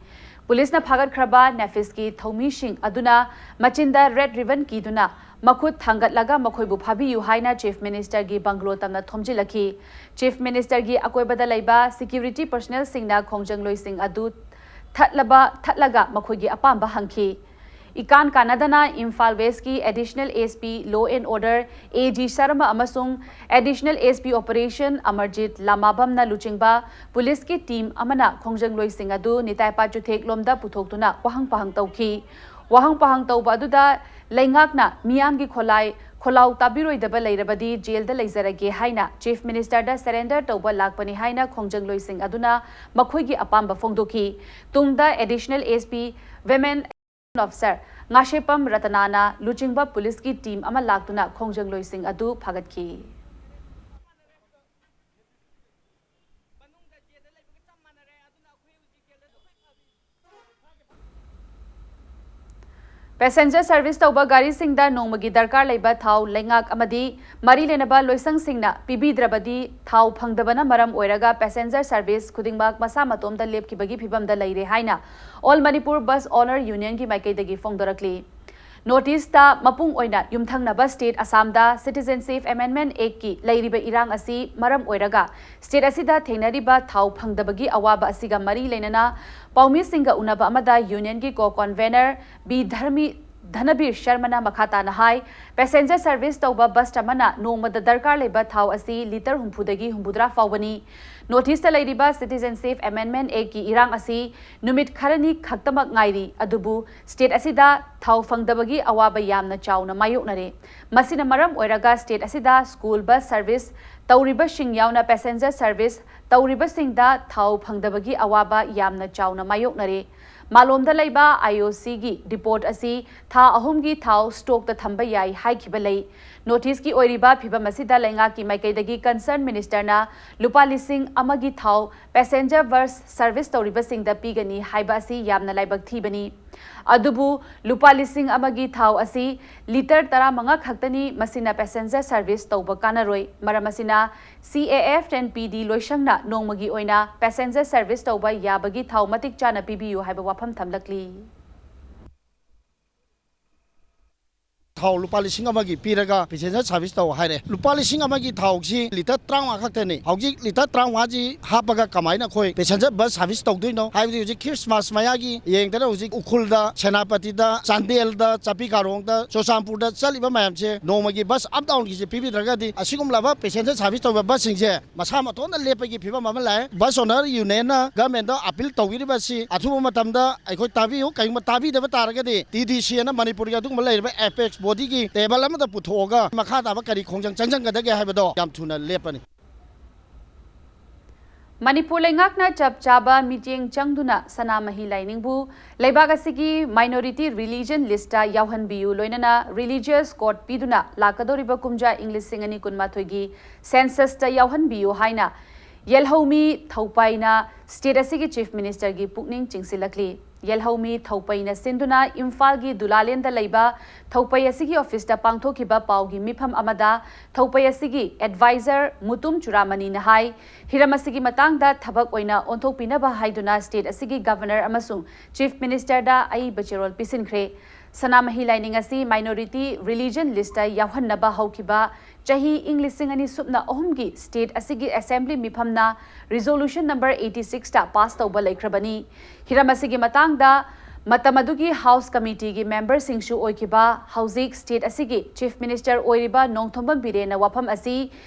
ꯄꯨꯂꯤꯁꯅ ꯐꯥꯒꯠꯈ꯭ꯔꯕ NEFISꯀꯤ ꯊꯧꯃꯤꯁꯤꯡ ꯑꯗꯨꯅ ꯃꯆꯤꯟꯗ red ribbon ꯀꯤꯗꯨꯅ ꯃꯈꯨꯠ ꯊꯥꯡꯒꯠꯂꯒ ꯃꯈꯣꯏꯕꯨ ꯐꯥꯕꯤꯌꯨ ꯍꯥꯏꯅ Chief Ministerꯒꯤ bungalow ꯇꯝꯅ ꯊꯣꯝꯖꯤꯜꯂꯛꯈꯤ꯫ Chief Ministerꯒꯤ ꯑꯀꯣꯏꯕꯗ ꯂꯩꯕ security personnelꯁꯤꯡꯅ ꯈꯣꯡꯖꯪꯂꯣꯏꯁꯤꯡ ꯑꯗꯨ ꯊꯠꯂꯕ, ꯊꯠꯂꯒ ꯃꯈꯣꯏꯒꯤ ꯑꯄꯥꯝꯕ ꯍꯪꯈꯤ꯫ ꯏꯀꯥꯟ ꯀꯥꯟꯅꯗꯅ Imphal Westꯀꯤ Additional SP Law and Order AG Sharma ꯑꯃꯁꯨꯡ Additional SP Operation ꯑꯃꯔꯖꯤꯠ ꯂꯥꯃꯥꯕꯝꯅ ꯂꯨꯆꯤꯡꯕ ꯄꯨꯂꯤꯁꯀꯤ team ꯑꯃꯅ ꯈꯣꯡꯖꯪꯂꯣꯏꯁꯤꯡ ꯑꯗꯨ ꯅꯤꯇꯥꯏꯄꯥ ꯆꯨꯊꯦꯛꯂꯣꯝꯗ ꯄꯨꯊꯣꯛꯇꯨꯅ ꯋꯥꯍꯪ ꯄꯥꯍꯪ ꯇꯧꯈꯤ꯫ ꯋꯥꯍꯪ ꯄꯥꯍꯪ ꯇꯧꯕ ꯑꯗꯨꯗ ꯂꯩꯉꯥꯛꯅ ꯃꯤꯌꯥꯝꯒꯤ ꯈꯣꯂꯥꯏ, ꯈꯣꯜꯂꯥꯎ ꯇꯥꯕꯤꯔꯣꯏꯗꯕ ꯂꯩꯔꯕꯗꯤ jailꯗ ꯂꯩꯖꯔꯒꯦ ꯍꯥꯏꯅ Chief Ministerꯗ surrender ꯇꯧꯕ ꯂꯥꯛꯄꯅꯤ ꯍꯥꯏꯅ ꯈꯣꯡꯖꯪꯂꯣꯏꯁꯤꯡ ꯑꯗꯨꯅ ꯃꯈꯣꯏꯒꯤ ꯑꯄꯥꯝꯕ ꯐꯣꯡꯗꯣꯛꯈꯤ꯫ ꯇꯨꯡꯗ Additional SP Women Officer Ngasheppam ꯔꯇꯅꯥꯅ ꯂꯨꯆꯤꯡꯕ ꯄꯨꯂꯤꯁꯀꯤ team ꯑꯃ ꯂꯥꯛꯇꯨꯅ ꯈꯣꯡꯖꯪꯂꯣꯏꯁꯤꯡ ꯑꯗꯨ ꯐꯥꯒꯠꯈꯤ꯫ Passenger service ꯇꯧꯕ ꯒꯥꯔꯤꯁꯤꯡꯗ ꯅꯣꯡꯃꯒꯤ ꯗꯔꯀꯥꯔ ꯂꯩꯕ ꯊꯥꯎ ꯂꯩꯉꯥꯛ ꯑꯃꯗꯤ ꯃꯔꯤ ꯂꯩꯅꯕ ꯂꯣꯏꯁꯪꯁꯤꯡꯅ ꯄꯤꯕꯤꯗ꯭ꯔꯕꯗꯤ ꯊꯥꯎ ꯐꯪꯗꯕꯅ ꯃꯔꯝ ꯑꯣꯏꯔꯒ passenger service ꯈꯨꯗꯤꯡꯃꯛ ꯃꯁꯥ ꯃꯇꯣꯝꯗ ꯂꯦꯞꯈꯤꯕꯒꯤ ꯐꯤꯚꯝꯗ ꯂꯩꯔꯦ ꯍꯥꯏꯅ All Manipur Bus Owner Unionꯒꯤ ꯃꯥꯏꯀꯩꯗꯒꯤ ꯐꯣꯡꯗꯣꯔꯛꯂꯤ꯫ North Eastꯇ ꯃꯄꯨꯡ ꯑꯣꯏꯅ ꯌꯨꯝꯊꯪꯅꯕ state ꯑꯁꯥꯝꯗ Citizenship Amendment Actꯀꯤ ꯂꯩꯔꯤꯕ ꯏꯔꯥꯡ ꯑꯁꯤ ꯃꯔꯝ ꯑꯣꯏꯔꯒ state ꯑꯁꯤꯗ ꯊꯦꯡꯅꯔꯤꯕ ꯊꯥꯎ ꯐꯪꯗꯕꯒꯤ ꯑꯋꯥꯕ ꯑꯁꯤꯒ ꯃꯔꯤ ꯂꯩꯅꯅ ꯄꯥꯎꯃꯤꯁꯤꯡꯒ ꯎꯅꯕ ꯑꯃꯗ unionꯒꯤ co-convener ꯕꯤ ꯙꯔꯃꯤ, ꯙꯅꯕꯤꯔ ꯁꯔꯃꯅ ꯃꯈꯥ ꯇꯥꯅ ꯍꯥꯏ, passenger service ꯇꯧꯕ ꯕꯁ ꯑꯃꯅ ꯅꯣꯡꯃꯗ ꯗꯔꯀꯥꯔ ꯂꯩꯕ ꯊꯥꯎ ꯑꯁꯤ ꯂꯤꯇꯔ ꯍꯨꯝꯐꯨꯗꯒꯤ ꯍꯨꯝꯐꯨꯇꯔꯥ ꯐꯥꯎꯕꯅꯤ꯫ North East ꯂꯩꯔꯤꯕ Citizenship Amendment Act ꯀꯤ ꯏꯔꯥꯡ ꯑꯁꯤ ꯅꯨꯃꯤꯠ ꯈꯔꯅꯤ ꯈꯛꯇꯃꯛ ꯉꯥꯏꯔꯤ, ꯑꯗꯨꯕꯨ state ꯑꯁꯤꯗ ꯊꯥꯎ ꯐꯪꯗꯕꯒꯤ ꯑꯋꯥꯕ ꯌꯥꯝꯅ ꯆꯥꯎꯅ ꯃꯥꯌꯣꯛꯅꯔꯦ꯫ ꯃꯁꯤꯅ ꯃꯔꯝ ꯑꯣꯏꯔꯒ state ꯑꯁꯤꯗ school bus service ꯇꯧꯔꯤꯕꯁꯤꯡ ꯌꯥꯎꯅ passenger service ꯇꯧꯔꯤꯕꯁꯤꯡꯗ ꯊꯥꯎ ꯐꯪꯗꯕꯒꯤ ꯑꯋꯥꯕ ꯌꯥꯝꯅ ꯆꯥꯎꯅ ꯃꯥꯌꯣꯛꯅꯔꯦ꯫ ꯃꯥꯂꯣꯝꯗ ꯂꯩꯕ IOC ꯒꯤ depot ꯑꯁꯤ ꯊꯥ ꯑꯍꯨꯝꯒꯤ ꯊꯥꯎ stock ꯇ ꯊꯝꯕ ꯌꯥꯏ ꯍꯥꯏꯈꯤꯕ ꯂꯩ꯫ North East ꯀꯤ ꯑꯣꯏꯔꯤꯕ ꯐꯤꯚꯝ ꯑꯁꯤꯗ ꯂꯩꯉꯥꯛꯀꯤ ꯃꯥꯏꯀꯩꯗꯒꯤ concerned minister ꯅ ꯂꯨꯄꯥ ꯂꯤꯁꯤꯡ ꯑꯃꯒꯤ ꯊꯥꯎ passenger bus service ꯇꯧꯔꯤꯕꯁꯤꯡꯗ ꯄꯤꯒꯅꯤ ꯍꯥꯏꯕ ꯑꯁꯤ ꯌꯥꯝꯅ ꯂꯥꯏꯕꯛ ꯊꯤꯕꯅꯤ꯫ ꯑꯗꯨꯕꯨ ꯂꯨꯄꯥ ꯂꯤꯁꯤꯡ ꯑꯃꯒꯤ ꯊꯥꯎ ꯑꯁꯤ ꯂꯤꯇꯔ ꯇꯔꯥꯃꯉꯥ ꯈꯛꯇꯅꯤ, ꯃꯁꯤꯅ passenger service ꯇꯧꯕ ꯀꯥꯟꯅꯔꯣꯏ꯫ ꯃꯔꯝ ꯑꯁꯤꯅ CAF ten PD ꯂꯣꯏꯁꯪꯅ ꯅꯣꯡꯃꯒꯤ ꯑꯣꯏꯅ passenger service ꯇꯧꯕ ꯌꯥꯕꯒꯤ ꯊꯥꯎ ꯃꯇꯤꯛ ꯆꯥꯅ ꯄꯤꯕꯤꯌꯨ ꯍꯥꯏꯕ ꯋꯥꯐꯝ ꯊꯝꯂꯛꯂꯤ꯫ ꯊꯥꯎ ꯂꯨꯄꯥ ꯂꯤꯁꯤꯡ ꯑꯃꯒꯤ ꯄꯤꯔꯒ passenger service ꯇꯧ ꯍꯥꯏꯔꯦ꯫ ꯂꯨꯄꯥ ꯂꯤꯁꯤꯡ ꯑꯃꯒꯤ ꯊꯥꯎꯁꯤ ꯂꯤꯇꯔ ꯇꯔꯥꯃꯉꯥ ꯈꯛꯇꯅꯤ꯫ ꯍꯧꯖꯤꯛ ꯂꯤꯇꯔ ꯇꯔꯥꯃꯉꯥꯁꯤ ꯍꯥꯞꯄꯒ ꯀꯃꯥꯏꯅ ꯑꯩꯈꯣꯏ passenger bus service ꯇꯧꯗꯣꯏꯅꯣ? ꯍꯥꯏꯕꯗꯤ ꯍꯧꯖꯤꯛ Christmas ꯃꯌꯥꯒꯤ ꯌꯦꯡꯗꯅ ꯍꯧꯖꯤꯛ ꯎꯈ꯭ꯔꯨꯜꯗ, ꯁꯦꯅꯥꯄꯇꯤꯗ, ꯆꯥꯟꯗꯦꯜꯗ, ꯆꯥꯄꯤ ꯀꯥꯔꯣꯡꯗ, ꯆꯨꯔꯆꯥꯟꯄꯨꯔꯗ ꯆꯠꯂꯤꯕ ꯃꯌꯥꯝꯁꯦ ꯅꯣꯡꯃꯒꯤ bus up down ꯒꯤꯁꯦ ꯄꯤꯕꯤꯗ꯭ꯔꯒꯗꯤ ꯑꯁꯤꯒꯨꯝꯂꯕ passenger service ꯇꯧꯕ bus ꯁꯤꯡꯁꯦ ꯃꯁꯥ ꯃꯇꯣꯟꯗ ꯂꯦꯞꯄꯒꯤ ꯐꯤꯕꯝ ꯑꯃ ꯂꯥꯛꯑꯦ꯫ Bus owner union ꯅ government ꯗ appeal ꯇꯧꯕꯤꯔꯤꯕ ꯑꯁꯤ ꯑꯊꯨꯕ ꯃꯇꯝꯗ ꯑꯩꯈꯣꯏ ꯇꯥꯕꯤꯌꯨ꯫ ꯀꯔꯤꯒꯨꯝꯕ ꯇꯥꯕꯤꯗꯕ ꯇꯥꯔꯒꯗꯤ TDC ꯑꯅ ꯃꯅꯤꯄꯨꯔꯒꯤ ꯑꯗꯨꯒꯨꯝꯕ ꯂꯩꯔꯤꯕ apex body ꯒꯤ table ꯑꯃꯗ ꯄꯨꯊꯣꯛꯑꯒ ꯃꯈꯥ ꯇꯥꯕ ꯀꯔꯤ ꯈꯣꯡꯖꯪ ꯆꯪꯁꯤꯟꯒꯗꯒꯦ ꯍꯥꯏꯕꯗꯣ ꯌꯥꯝ ꯊꯨꯅ ꯂꯦꯞꯄꯅꯤ꯫ ꯃꯅꯤꯄꯨꯔ ꯂꯩꯉꯥꯛꯅ ꯆꯞ ꯆꯥꯕ ꯃꯤꯠꯌꯦꯡ ꯆꯪꯗꯨꯅ ꯁꯅꯥꯃꯍꯤ ꯂꯥꯏꯅꯤꯡꯕꯨ ꯂꯩꯕꯥꯛ ꯑꯁꯤꯒꯤ minority religion list ꯇ ꯌꯥꯎꯍꯟꯕꯤꯌꯨ, ꯂꯣꯏꯅꯅ religious code ꯄꯤꯗꯨꯅ ꯂꯥꯛꯀꯗꯧꯔꯤꯕ ꯀꯨꯝꯖꯥ ꯏꯪ ꯂꯤꯁꯤꯡ ꯑꯅꯤ ꯀꯨꯟꯃꯥꯊꯣꯏꯒꯤ census ꯇ ꯌꯥꯎꯍꯟꯕꯤꯌꯨ ꯍꯥꯏꯅ ꯌꯦꯜꯍꯧꯃꯤ ꯊꯧꯄꯩꯅ state ꯑꯁꯤꯒꯤ Chief Minister ꯒꯤ ꯄꯨꯛꯅꯤꯡ ꯆꯤꯡꯁꯤꯜꯂꯛꯂꯤ꯫ ꯌꯦꯜꯍꯧꯃꯤ ꯊꯧꯄꯩꯅ ꯁꯤꯟꯗꯨꯅ ꯏꯝꯐꯥꯜꯒꯤ ꯗꯨꯂꯥꯂꯦꯟꯗ ꯂꯩꯕ ꯊꯧꯄꯩ ꯑꯁꯤꯒꯤ office ꯇ ꯄꯥꯡꯊꯣꯛꯈꯤꯕ ꯄꯥꯎꯒꯤ ꯃꯤꯐꯝ ꯑꯃꯗ ꯊꯧꯄꯩ ꯑꯁꯤꯒꯤ advisor ꯃꯨꯇꯨꯝ ꯆꯨꯔꯥꯃꯅꯤꯅ ꯍꯥꯏ, ꯍꯤꯔꯝ ꯑꯁꯤꯒꯤ ꯃꯇꯥꯡꯗ ꯊꯕꯛ ꯑꯣꯏꯅ ꯑꯣꯟꯊꯣꯛꯄꯤꯅꯕ ꯍꯥꯏꯗꯨꯅ state ꯑꯁꯤꯒꯤ Governor ꯑꯃꯁꯨꯡ Chief Minister ꯗ ꯑꯏꯕ ꯆꯦꯔꯣꯜ ꯄꯤꯁꯤꯟꯈ꯭ꯔꯦ꯫ ꯁꯅꯥꯃꯍꯤ ꯂꯥꯏꯅꯤꯡ ꯑꯁꯤ minority religion list ꯇ ꯌꯥꯎꯍꯟꯅꯕ ꯍꯧꯈꯤꯕ ꯆꯍꯤ ꯏꯪ ꯂꯤꯁꯤꯡ ꯑꯅꯤ ꯁꯨꯞꯅ ꯑꯍꯨꯝꯒꯤ state ꯑꯁꯤꯒꯤ Assembly ꯃꯤꯐꯝꯅ resolution number eighty six ꯇ pass ꯇꯧꯕ ꯂꯩꯈ꯭ꯔꯕꯅꯤ꯫ ꯍꯤꯔꯝ ꯑꯁꯤꯒꯤ ꯃꯇꯥꯡꯗ ꯃꯇꯝ ꯑꯗꯨꯒꯤ ꯍꯥꯎꯁ ꯀꯃꯤꯇꯤꯒꯤ ꯃꯦꯝꯕꯔꯁꯤꯡꯁꯨ ꯑꯣꯏꯈꯤꯕ ꯍꯧꯖꯤꯛ ꯁ꯭ꯇꯦꯠ ꯑꯁꯤꯒꯤ ꯆꯤꯐ ꯃꯤꯅꯤꯁꯇꯔ ꯑꯣꯏꯔꯤꯕ ꯅꯣꯡꯊꯣꯝꯕꯝ ꯕꯤꯔꯦꯟꯅ ꯋꯥꯐꯝ ꯑꯁꯤ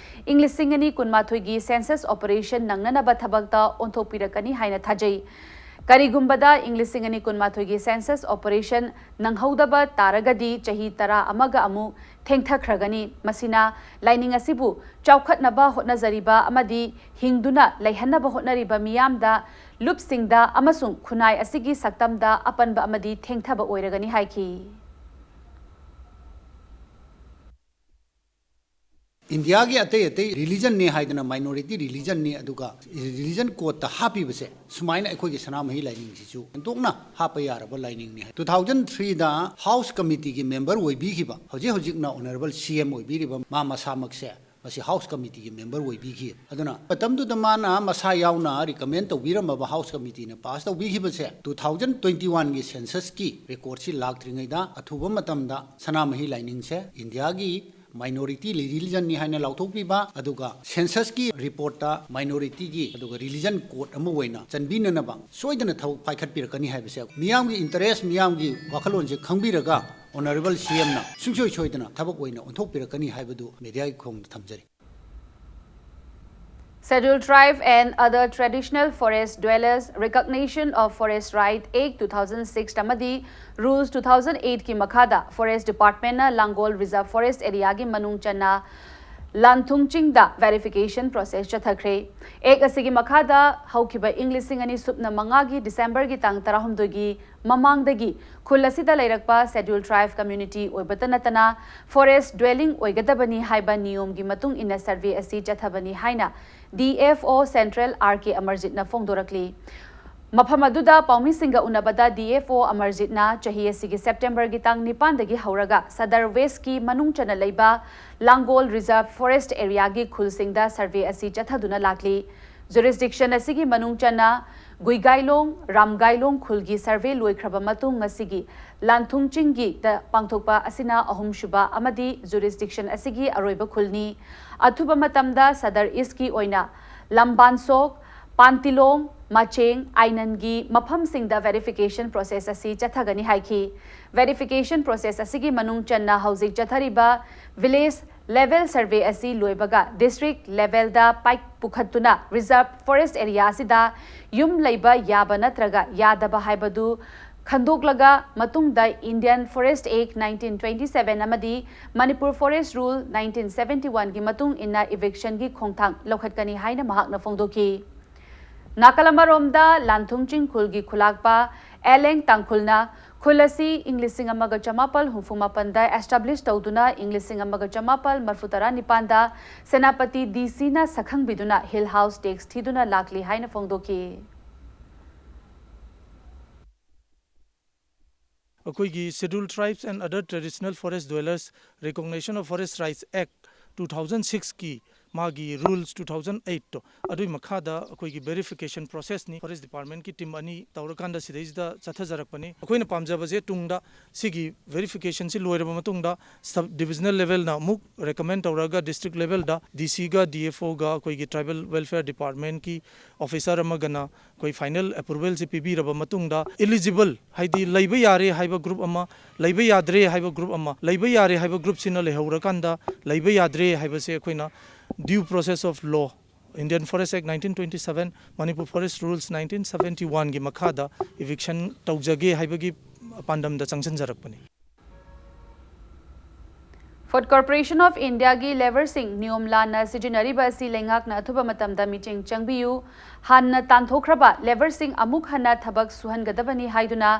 ꯏꯪ ꯂꯤꯁꯤꯡ ꯑꯅꯤ ꯀꯨꯟꯃꯥꯊꯣꯏꯒꯤ ꯁꯦꯟꯁꯁ ꯑꯣꯄꯔꯦꯁꯟ ꯅꯪꯅꯅꯕ ꯊꯕꯛꯇ ꯑꯣꯟꯊꯣꯛꯄꯤꯔꯛꯀꯅꯤ ꯍꯥꯏꯅ ꯊꯥꯖꯩ꯫ ꯀꯔꯤꯒꯨꯝꯕꯗ ꯏꯪ ꯂꯤꯁꯤꯡ ꯑꯅꯤ ꯀꯨꯟꯃꯥꯊꯣꯏꯒꯤ ꯁꯦꯟꯁꯁ ꯑꯣꯄꯔꯦꯁꯟ ꯅꯪꯍꯧꯗꯕ ꯇꯥꯔꯒꯗꯤ ꯆꯍꯤ ꯇꯔꯥ ꯑꯃꯒ ꯑꯃꯨꯛ ꯊꯦꯡꯊꯈ꯭ꯔꯒꯅꯤ꯫ ꯃꯁꯤꯅ ꯂꯥꯏꯅꯤꯡ ꯑꯁꯤꯕꯨ ꯆꯥꯎꯈꯠꯅꯕ ꯍꯣꯠꯅꯖꯔꯤꯕ ꯑꯃꯗꯤ ꯍꯤꯡꯗꯨꯅ ꯂꯩꯍꯟꯅꯕ ꯍꯣꯠꯅꯔꯤꯕ ꯃꯤꯌꯥꯝꯗ, ꯂꯨꯞꯁꯤꯡꯗ ꯑꯃꯁꯨꯡ ꯈꯨꯟꯅꯥꯏ ꯑꯁꯤꯒꯤ ꯁꯛꯇꯝꯗ ꯑꯄꯟꯕ ꯑꯃꯗꯤ ꯊꯦꯡꯊꯕ ꯑꯣꯏꯔꯒꯅꯤ ꯍꯥꯏꯈꯤ꯫ ꯏꯟꯗꯤꯌꯥꯒꯤ ꯑꯇꯩ ꯑꯇꯩ ꯔꯤꯂꯤꯖꯟꯅꯤ ꯍꯥꯏꯗꯅ, ꯃꯥꯏꯅꯣꯔꯤꯇꯤ ꯔꯤꯂꯤꯖꯟꯅꯤ, ꯑꯗꯨꯒ ꯔꯤꯂꯤꯖꯟ ꯀꯣꯗꯇ ꯍꯥꯞꯄꯤꯕꯁꯦ ꯁꯨꯃꯥꯏꯅ ꯑꯩꯈꯣꯏꯒꯤ ꯁꯅꯥꯃꯍꯤ ꯂꯥꯏꯅꯤꯡꯁꯤꯁꯨ ꯍꯦꯟꯗꯣꯛꯅ ꯍꯥꯞꯄ ꯌꯥꯔꯕ ꯂꯥꯏꯅꯤꯡꯅꯤ ꯍꯥꯏ꯫ ꯇꯨ ꯊꯥꯎꯖꯟ ꯊ꯭ꯔꯤꯗ ꯍꯥꯎꯁ ꯀꯃꯤꯇꯤꯒꯤ ꯃꯦꯝꯕꯔ ꯑꯣꯏꯕꯤꯈꯤꯕ, ꯍꯧꯖꯤꯛ ꯍꯧꯖꯤꯛꯅ ꯑꯣꯅꯔꯦꯕꯜ ꯁꯤ ꯑꯦꯝ ꯑꯣꯏꯕꯤꯔꯤꯕ ꯃꯥ ꯃꯁꯥꯃꯛꯁꯦ ꯃꯁꯤ ꯍꯥꯎꯁ ꯀꯃꯤꯇꯤꯒꯤ ꯃꯦꯝꯕꯔ ꯑꯣꯏꯕꯤꯈꯤ꯫ ꯑꯗꯨꯅ ꯃꯇꯝꯗꯨꯗ ꯃꯥꯅ ꯃꯁꯥ ꯌꯥꯎꯅ ꯔꯤꯀꯃꯦꯟ ꯇꯧꯕꯤꯔꯝꯃꯕ, ꯍꯥꯎꯁ ꯀꯃꯤꯇꯤꯅ ꯄꯥꯁ ꯇꯧꯕꯤꯈꯤꯕꯁꯦ ꯇꯨ ꯊꯥꯎꯖꯟ ꯇ꯭ꯋꯦꯟꯇꯤ ꯋꯥꯟꯒꯤ ꯁꯦꯟꯁꯁꯀꯤ ꯔꯦꯀꯣꯔꯠꯁꯤ ꯂꯥꯛꯇ꯭ꯔꯤꯉꯩꯗ ꯑꯊꯨꯕ ꯃꯇꯝꯗ ꯁꯅꯥꯃꯍꯤ ꯂꯥꯏꯅꯤꯡꯁꯦ ꯏꯟꯗꯤꯌꯥꯒꯤ ꯃꯥꯏꯅꯣꯔꯤꯇꯤ ꯔꯤꯂꯤꯖꯟꯅꯤ ꯍꯥꯏꯅ ꯂꯥꯎꯊꯣꯛꯄꯤꯕ, ꯑꯗꯨꯒ ꯁꯦꯟꯁꯁꯀꯤ ꯔꯤꯄꯣꯔꯠꯇ ꯃꯥꯏꯅꯣꯔꯤꯇꯤꯒꯤ ꯑꯗꯨꯒ ꯔꯤꯂꯤꯖꯟ ꯀꯣꯗ ꯑꯃ ꯑꯣꯏꯅ ꯆꯟꯕꯤꯅꯅꯕ ꯁꯣꯏꯗꯅ ꯊꯕꯛ ꯄꯥꯏꯈꯠꯄꯤꯔꯛꯀꯅꯤ ꯍꯥꯏꯕꯁꯦ ꯃꯤꯌꯥꯝꯒꯤ ꯏꯟꯇꯔꯦꯁ, ꯃꯤꯌꯥꯝꯒꯤ ꯋꯥꯈꯜꯂꯣꯟꯁꯦ ꯈꯪꯕꯤꯔꯒ ꯑꯣꯅꯔꯦꯕꯜ ꯁꯤ ꯑꯦꯝꯅ ꯁꯨꯡꯁꯣꯏ ꯁꯣꯏꯗꯅ ꯊꯕꯛ ꯑꯣꯏꯅ ꯑꯣꯟꯊꯣꯛꯄꯤꯔꯛꯀꯅꯤ ꯍꯥꯏꯕꯗꯨ ꯃꯦꯗꯤꯌꯥꯒꯤ ꯈꯣꯡꯗ ꯊꯝꯖꯔꯤ꯫ Scheduled Tribe and Other Traditional Forest Dwellers Recognition of Forest Right Act two thousand six ꯑꯃꯗꯤ Rules two thousand eight ꯀꯤ ꯃꯈꯥꯗ ꯐꯣꯔꯦꯁ ꯗꯤꯄꯥꯔꯠꯃꯦꯟꯅ ꯂꯥꯡꯒꯣꯜ ꯔꯤꯖꯔꯚ ꯐꯣꯔꯦꯁ ꯑꯦꯔꯤꯌꯥꯒꯤ ꯃꯅꯨꯡ ꯆꯟꯅ ꯂꯥꯟꯊꯨꯡ ꯆꯤꯡꯗ ꯚꯦꯔꯤꯐꯤꯀꯦꯁꯟ ꯄ꯭ꯔꯣꯁꯦꯁ ꯆꯠꯊꯈ꯭ꯔꯦ꯫ ꯑꯦꯛ ꯑꯁꯤꯒꯤ ꯃꯈꯥꯗ ꯍꯧꯈꯤꯕ ꯏꯪ ꯂꯤꯁꯤꯡ ꯑꯅꯤ ꯁꯨꯞꯅ ꯃꯉꯥꯒꯤ ꯗꯤꯁꯦꯝꯕꯔꯒꯤ ꯇꯥꯡ ꯇꯔꯥꯍꯨꯝꯗꯣꯏꯒꯤ ꯃꯃꯥꯡꯗꯒꯤ ꯈꯨꯜ ꯑꯁꯤꯗ ꯂꯩꯔꯛꯄ ꯁꯦꯗ꯭ꯌꯨꯜ ꯇ꯭ꯔꯥꯏꯕ ꯀꯝꯃ꯭ꯌꯨꯅꯤꯇꯤ ꯑꯣꯏꯕꯇ ꯅꯠꯇꯅ ꯐꯣꯔꯦꯁ ꯗ꯭ꯋꯦꯂꯤꯡ ꯑꯣꯏꯒꯗꯕꯅꯤ ꯍꯥꯏꯕ ꯅꯤꯌꯣꯝꯒꯤ ꯃꯇꯨꯡ ꯏꯟꯅ ꯁꯔꯚꯦ ꯑꯁꯤ ꯆꯠꯊꯕꯅꯤ ꯍꯥꯏꯅ D F O central R K ꯑꯃꯔꯖꯤꯠꯅ ꯐꯣꯡꯗꯣꯔꯛꯂꯤ꯫ ꯃꯐꯝ ꯑꯗꯨꯗ ꯄꯥꯎꯃꯤꯁꯤꯡꯒ ꯎꯅꯕꯗ ꯗꯤ ꯑꯦꯐ ꯑꯣ ꯑꯃꯔꯖꯤꯠꯅ ꯆꯍꯤ ꯑꯁꯤꯒꯤ ꯁꯦꯞꯇꯦꯝꯕꯔꯒꯤ ꯇꯥꯡ ꯅꯤꯄꯥꯟꯗꯒꯤ ꯍꯧꯔꯒ ꯁꯗꯔ ꯋꯦꯁꯀꯤ ꯃꯅꯨꯡ ꯆꯟꯅ ꯂꯩꯕ ꯂꯥꯡꯒꯣꯜ ꯔꯤꯖꯔꯚ ꯐꯣꯔꯦꯁꯠ ꯑꯦꯔꯤꯌꯥꯒꯤ ꯈꯨꯜꯁꯤꯡꯗ ꯁꯔꯚꯦ ꯑꯁꯤ ꯆꯠꯊꯗꯨꯅ ꯂꯥꯛꯂꯤ꯫ ꯖꯨꯔꯤꯁꯗꯤꯛꯁꯟ ꯑꯁꯤꯒꯤ ꯃꯅꯨꯡ ꯆꯟꯅ ꯒꯨꯏꯒꯥꯏꯂꯣꯡ, ꯔꯥꯝꯒꯥꯏꯂꯣꯡ ꯈꯨꯜꯒꯤ ꯁꯔꯚꯦ ꯂꯣꯏꯈ꯭ꯔꯕ ꯃꯇꯨꯡ ꯉꯁꯤꯒꯤ ꯂꯥꯟꯊꯨꯡ ꯆꯤꯡꯒꯤꯗ ꯄꯥꯡꯊꯣꯛꯄ ꯑꯁꯤꯅ ꯑꯍꯨꯝꯁꯨꯕ ꯑꯃꯗꯤ ꯖꯨꯔꯤꯁꯗꯤꯛꯁꯟ ꯑꯁꯤꯒꯤ ꯑꯔꯣꯏꯕ ꯈꯨꯜꯅꯤ꯫ ꯑꯊꯨꯕ ꯃꯇꯝꯗ ꯁꯗꯔ ꯏꯁꯀꯤ ꯑꯣꯏꯅ ꯂꯝꯕꯥꯟꯁꯣꯛ, ꯄꯥꯟꯇꯤꯂꯣꯡ, ꯃꯆꯦꯡ, ꯑꯥꯏꯅꯟꯒꯤ ꯃꯐꯝꯁꯤꯡꯗ verification process ꯑꯁꯤ ꯆꯠꯊꯒꯅꯤ ꯍꯥꯏꯈꯤ꯫ Verification process ꯑꯁꯤꯒꯤ ꯃꯅꯨꯡ ꯆꯟꯅ ꯍꯧꯖꯤꯛ ꯆꯠꯊꯔꯤꯕ village level survey ꯑꯁꯤ ꯂꯣꯏꯕꯒ district levelꯗ ꯄꯥꯏꯛ ꯄꯨꯈꯠꯇꯨꯅ reserve forest area ꯑꯁꯤꯗ ꯌꯨꯝ ꯂꯩꯕ ꯌꯥꯕ ꯅꯠꯇ꯭ꯔꯒ ꯌꯥꯗꯕ ꯍꯥꯏꯕꯗꯨ ꯈꯟꯗꯣꯛꯂꯒ ꯃꯇꯨꯡꯗ Indian Forest Act nineteen twenty seven ꯑꯃꯗꯤ Manipur Forest Rule nineteen seventy one ꯒꯤ ꯃꯇꯨꯡ ꯏꯟꯅ evictionꯒꯤ ꯈꯣꯡꯊꯥꯡ ꯂꯧꯈꯠꯀꯅꯤ ꯍꯥꯏꯅ ꯃꯍꯥꯛꯅ ꯐꯣꯡꯗꯣꯛꯈꯤ꯫ ꯅꯥꯀꯜ ꯑꯃꯔꯣꯝꯗ ꯂꯥꯟꯊꯨꯝ ꯆꯤꯡꯈꯨꯜꯒꯤ ꯈꯨꯂꯥꯛꯄ ꯑꯦꯂꯦꯡ ꯇꯥꯡꯈꯨꯜꯅ ꯈꯨꯜ ꯑꯁꯤ ꯏꯪ ꯂꯤꯁꯤꯡ ꯑꯃꯒ ꯆꯃꯥꯄꯜ ꯍꯨꯝꯐꯨ ꯃꯥꯄꯟꯗ establish ꯇꯧꯗꯨꯅ ꯏꯪ ꯂꯤꯁꯤꯡ ꯑꯃꯒ ꯆꯃꯥꯄꯜ ꯃꯔꯐꯨ ꯇꯔꯥ ꯅꯤꯄꯥꯟꯗ ꯁꯦꯅꯥꯄꯇꯤ DCꯅ ꯁꯛꯈꯪꯕꯤꯗꯨꯅ hill house tax ꯊꯤꯗꯨꯅ ꯂꯥꯛꯂꯤ ꯍꯥꯏꯅ ꯐꯣꯡꯗꯣꯛꯈꯤ꯫ ꯑꯩꯈꯣꯏꯒꯤ Scheduled Tribes and Other Traditional Forest Dwellers Recognition of Forest Rights Act two thousand sixꯀꯤ ꯃꯥꯒꯤ rules two thousand eightꯇꯣ ꯑꯗꯨꯒꯤ ꯃꯈꯥꯗ ꯑꯩꯈꯣꯏꯒꯤ verification processꯅꯤ꯫ Forest Departmentꯀꯤ team ꯑꯅꯤ ꯇꯧꯔꯀꯥꯟꯗ ꯁꯤꯗꯩꯁꯤꯗ ꯆꯠꯊꯖꯔꯛꯄꯅꯤ꯫ ꯑꯩꯈꯣꯏꯅ ꯄꯥꯝꯖꯕꯁꯦ ꯇꯨꯡꯗ ꯁꯤꯒꯤ verificationꯁꯤ ꯂꯣꯏꯔꯕ ꯃꯇꯨꯡꯗ sub divisional levelꯅ ꯑꯃꯨꯛ recommend ꯇꯧꯔꯒ district levelꯗ DCꯒ DFOꯒ ꯑꯩꯈꯣꯏꯒꯤ Tribal Welfare Departmentꯀꯤ officer ꯑꯃꯒꯅ ꯑꯩꯈꯣꯏ final approvalꯁꯤ ꯄꯤꯕꯤꯔꯕ ꯃꯇꯨꯡꯗ eligible ꯍꯥꯏꯗꯤ ꯂꯩꯕ ꯌꯥꯔꯦ ꯍꯥꯏꯕ group ꯑꯃ, ꯂꯩꯕ ꯌꯥꯗ꯭ꯔꯦ ꯍꯥꯏꯕ group ꯑꯃ, ꯂꯩꯕ ꯌꯥꯔꯦ ꯍꯥꯏꯕ groupꯁꯤꯅ ꯂꯩꯍꯧꯔꯀꯥꯟꯗ ꯂꯩꯕ ꯌꯥꯗ꯭ꯔꯦ ꯍꯥꯏꯕꯁꯦ ꯑꯩꯈꯣꯏꯅ due process of law, Indian Forest Act nineteen twenty seven, Manipur Forest Rules nineteen seventy oneꯒꯤ ꯃꯈꯥꯗ eviction ꯇꯧꯖꯒꯦ ꯍꯥꯏꯕꯒꯤ ꯄꯥꯟꯗꯝꯗ ꯆꯪꯁꯤꯟꯖꯔꯛꯄꯅꯤ꯫ Food Corporation of Indiaꯒꯤ labourꯁꯤꯡ ꯅꯤꯌꯣꯝ ꯂꯥꯟꯅ ꯁꯤꯖꯤꯟꯅꯔꯤꯕ ꯑꯁꯤ ꯂꯩꯉꯥꯛꯅ ꯑꯊꯨꯕ ꯃꯇꯝꯗ ꯃꯤꯠꯌꯦꯡ ꯆꯪꯕꯤꯌꯨ꯫ ꯍꯥꯟꯅ ꯇꯥꯟꯊꯣꯛꯈ꯭ꯔꯕ labourꯁꯤꯡ ꯑꯃꯨꯛ ꯍꯟꯅ ꯊꯕꯛ ꯁꯨꯍꯟꯒꯗꯕꯅꯤ ꯍꯥꯏꯗꯨꯅ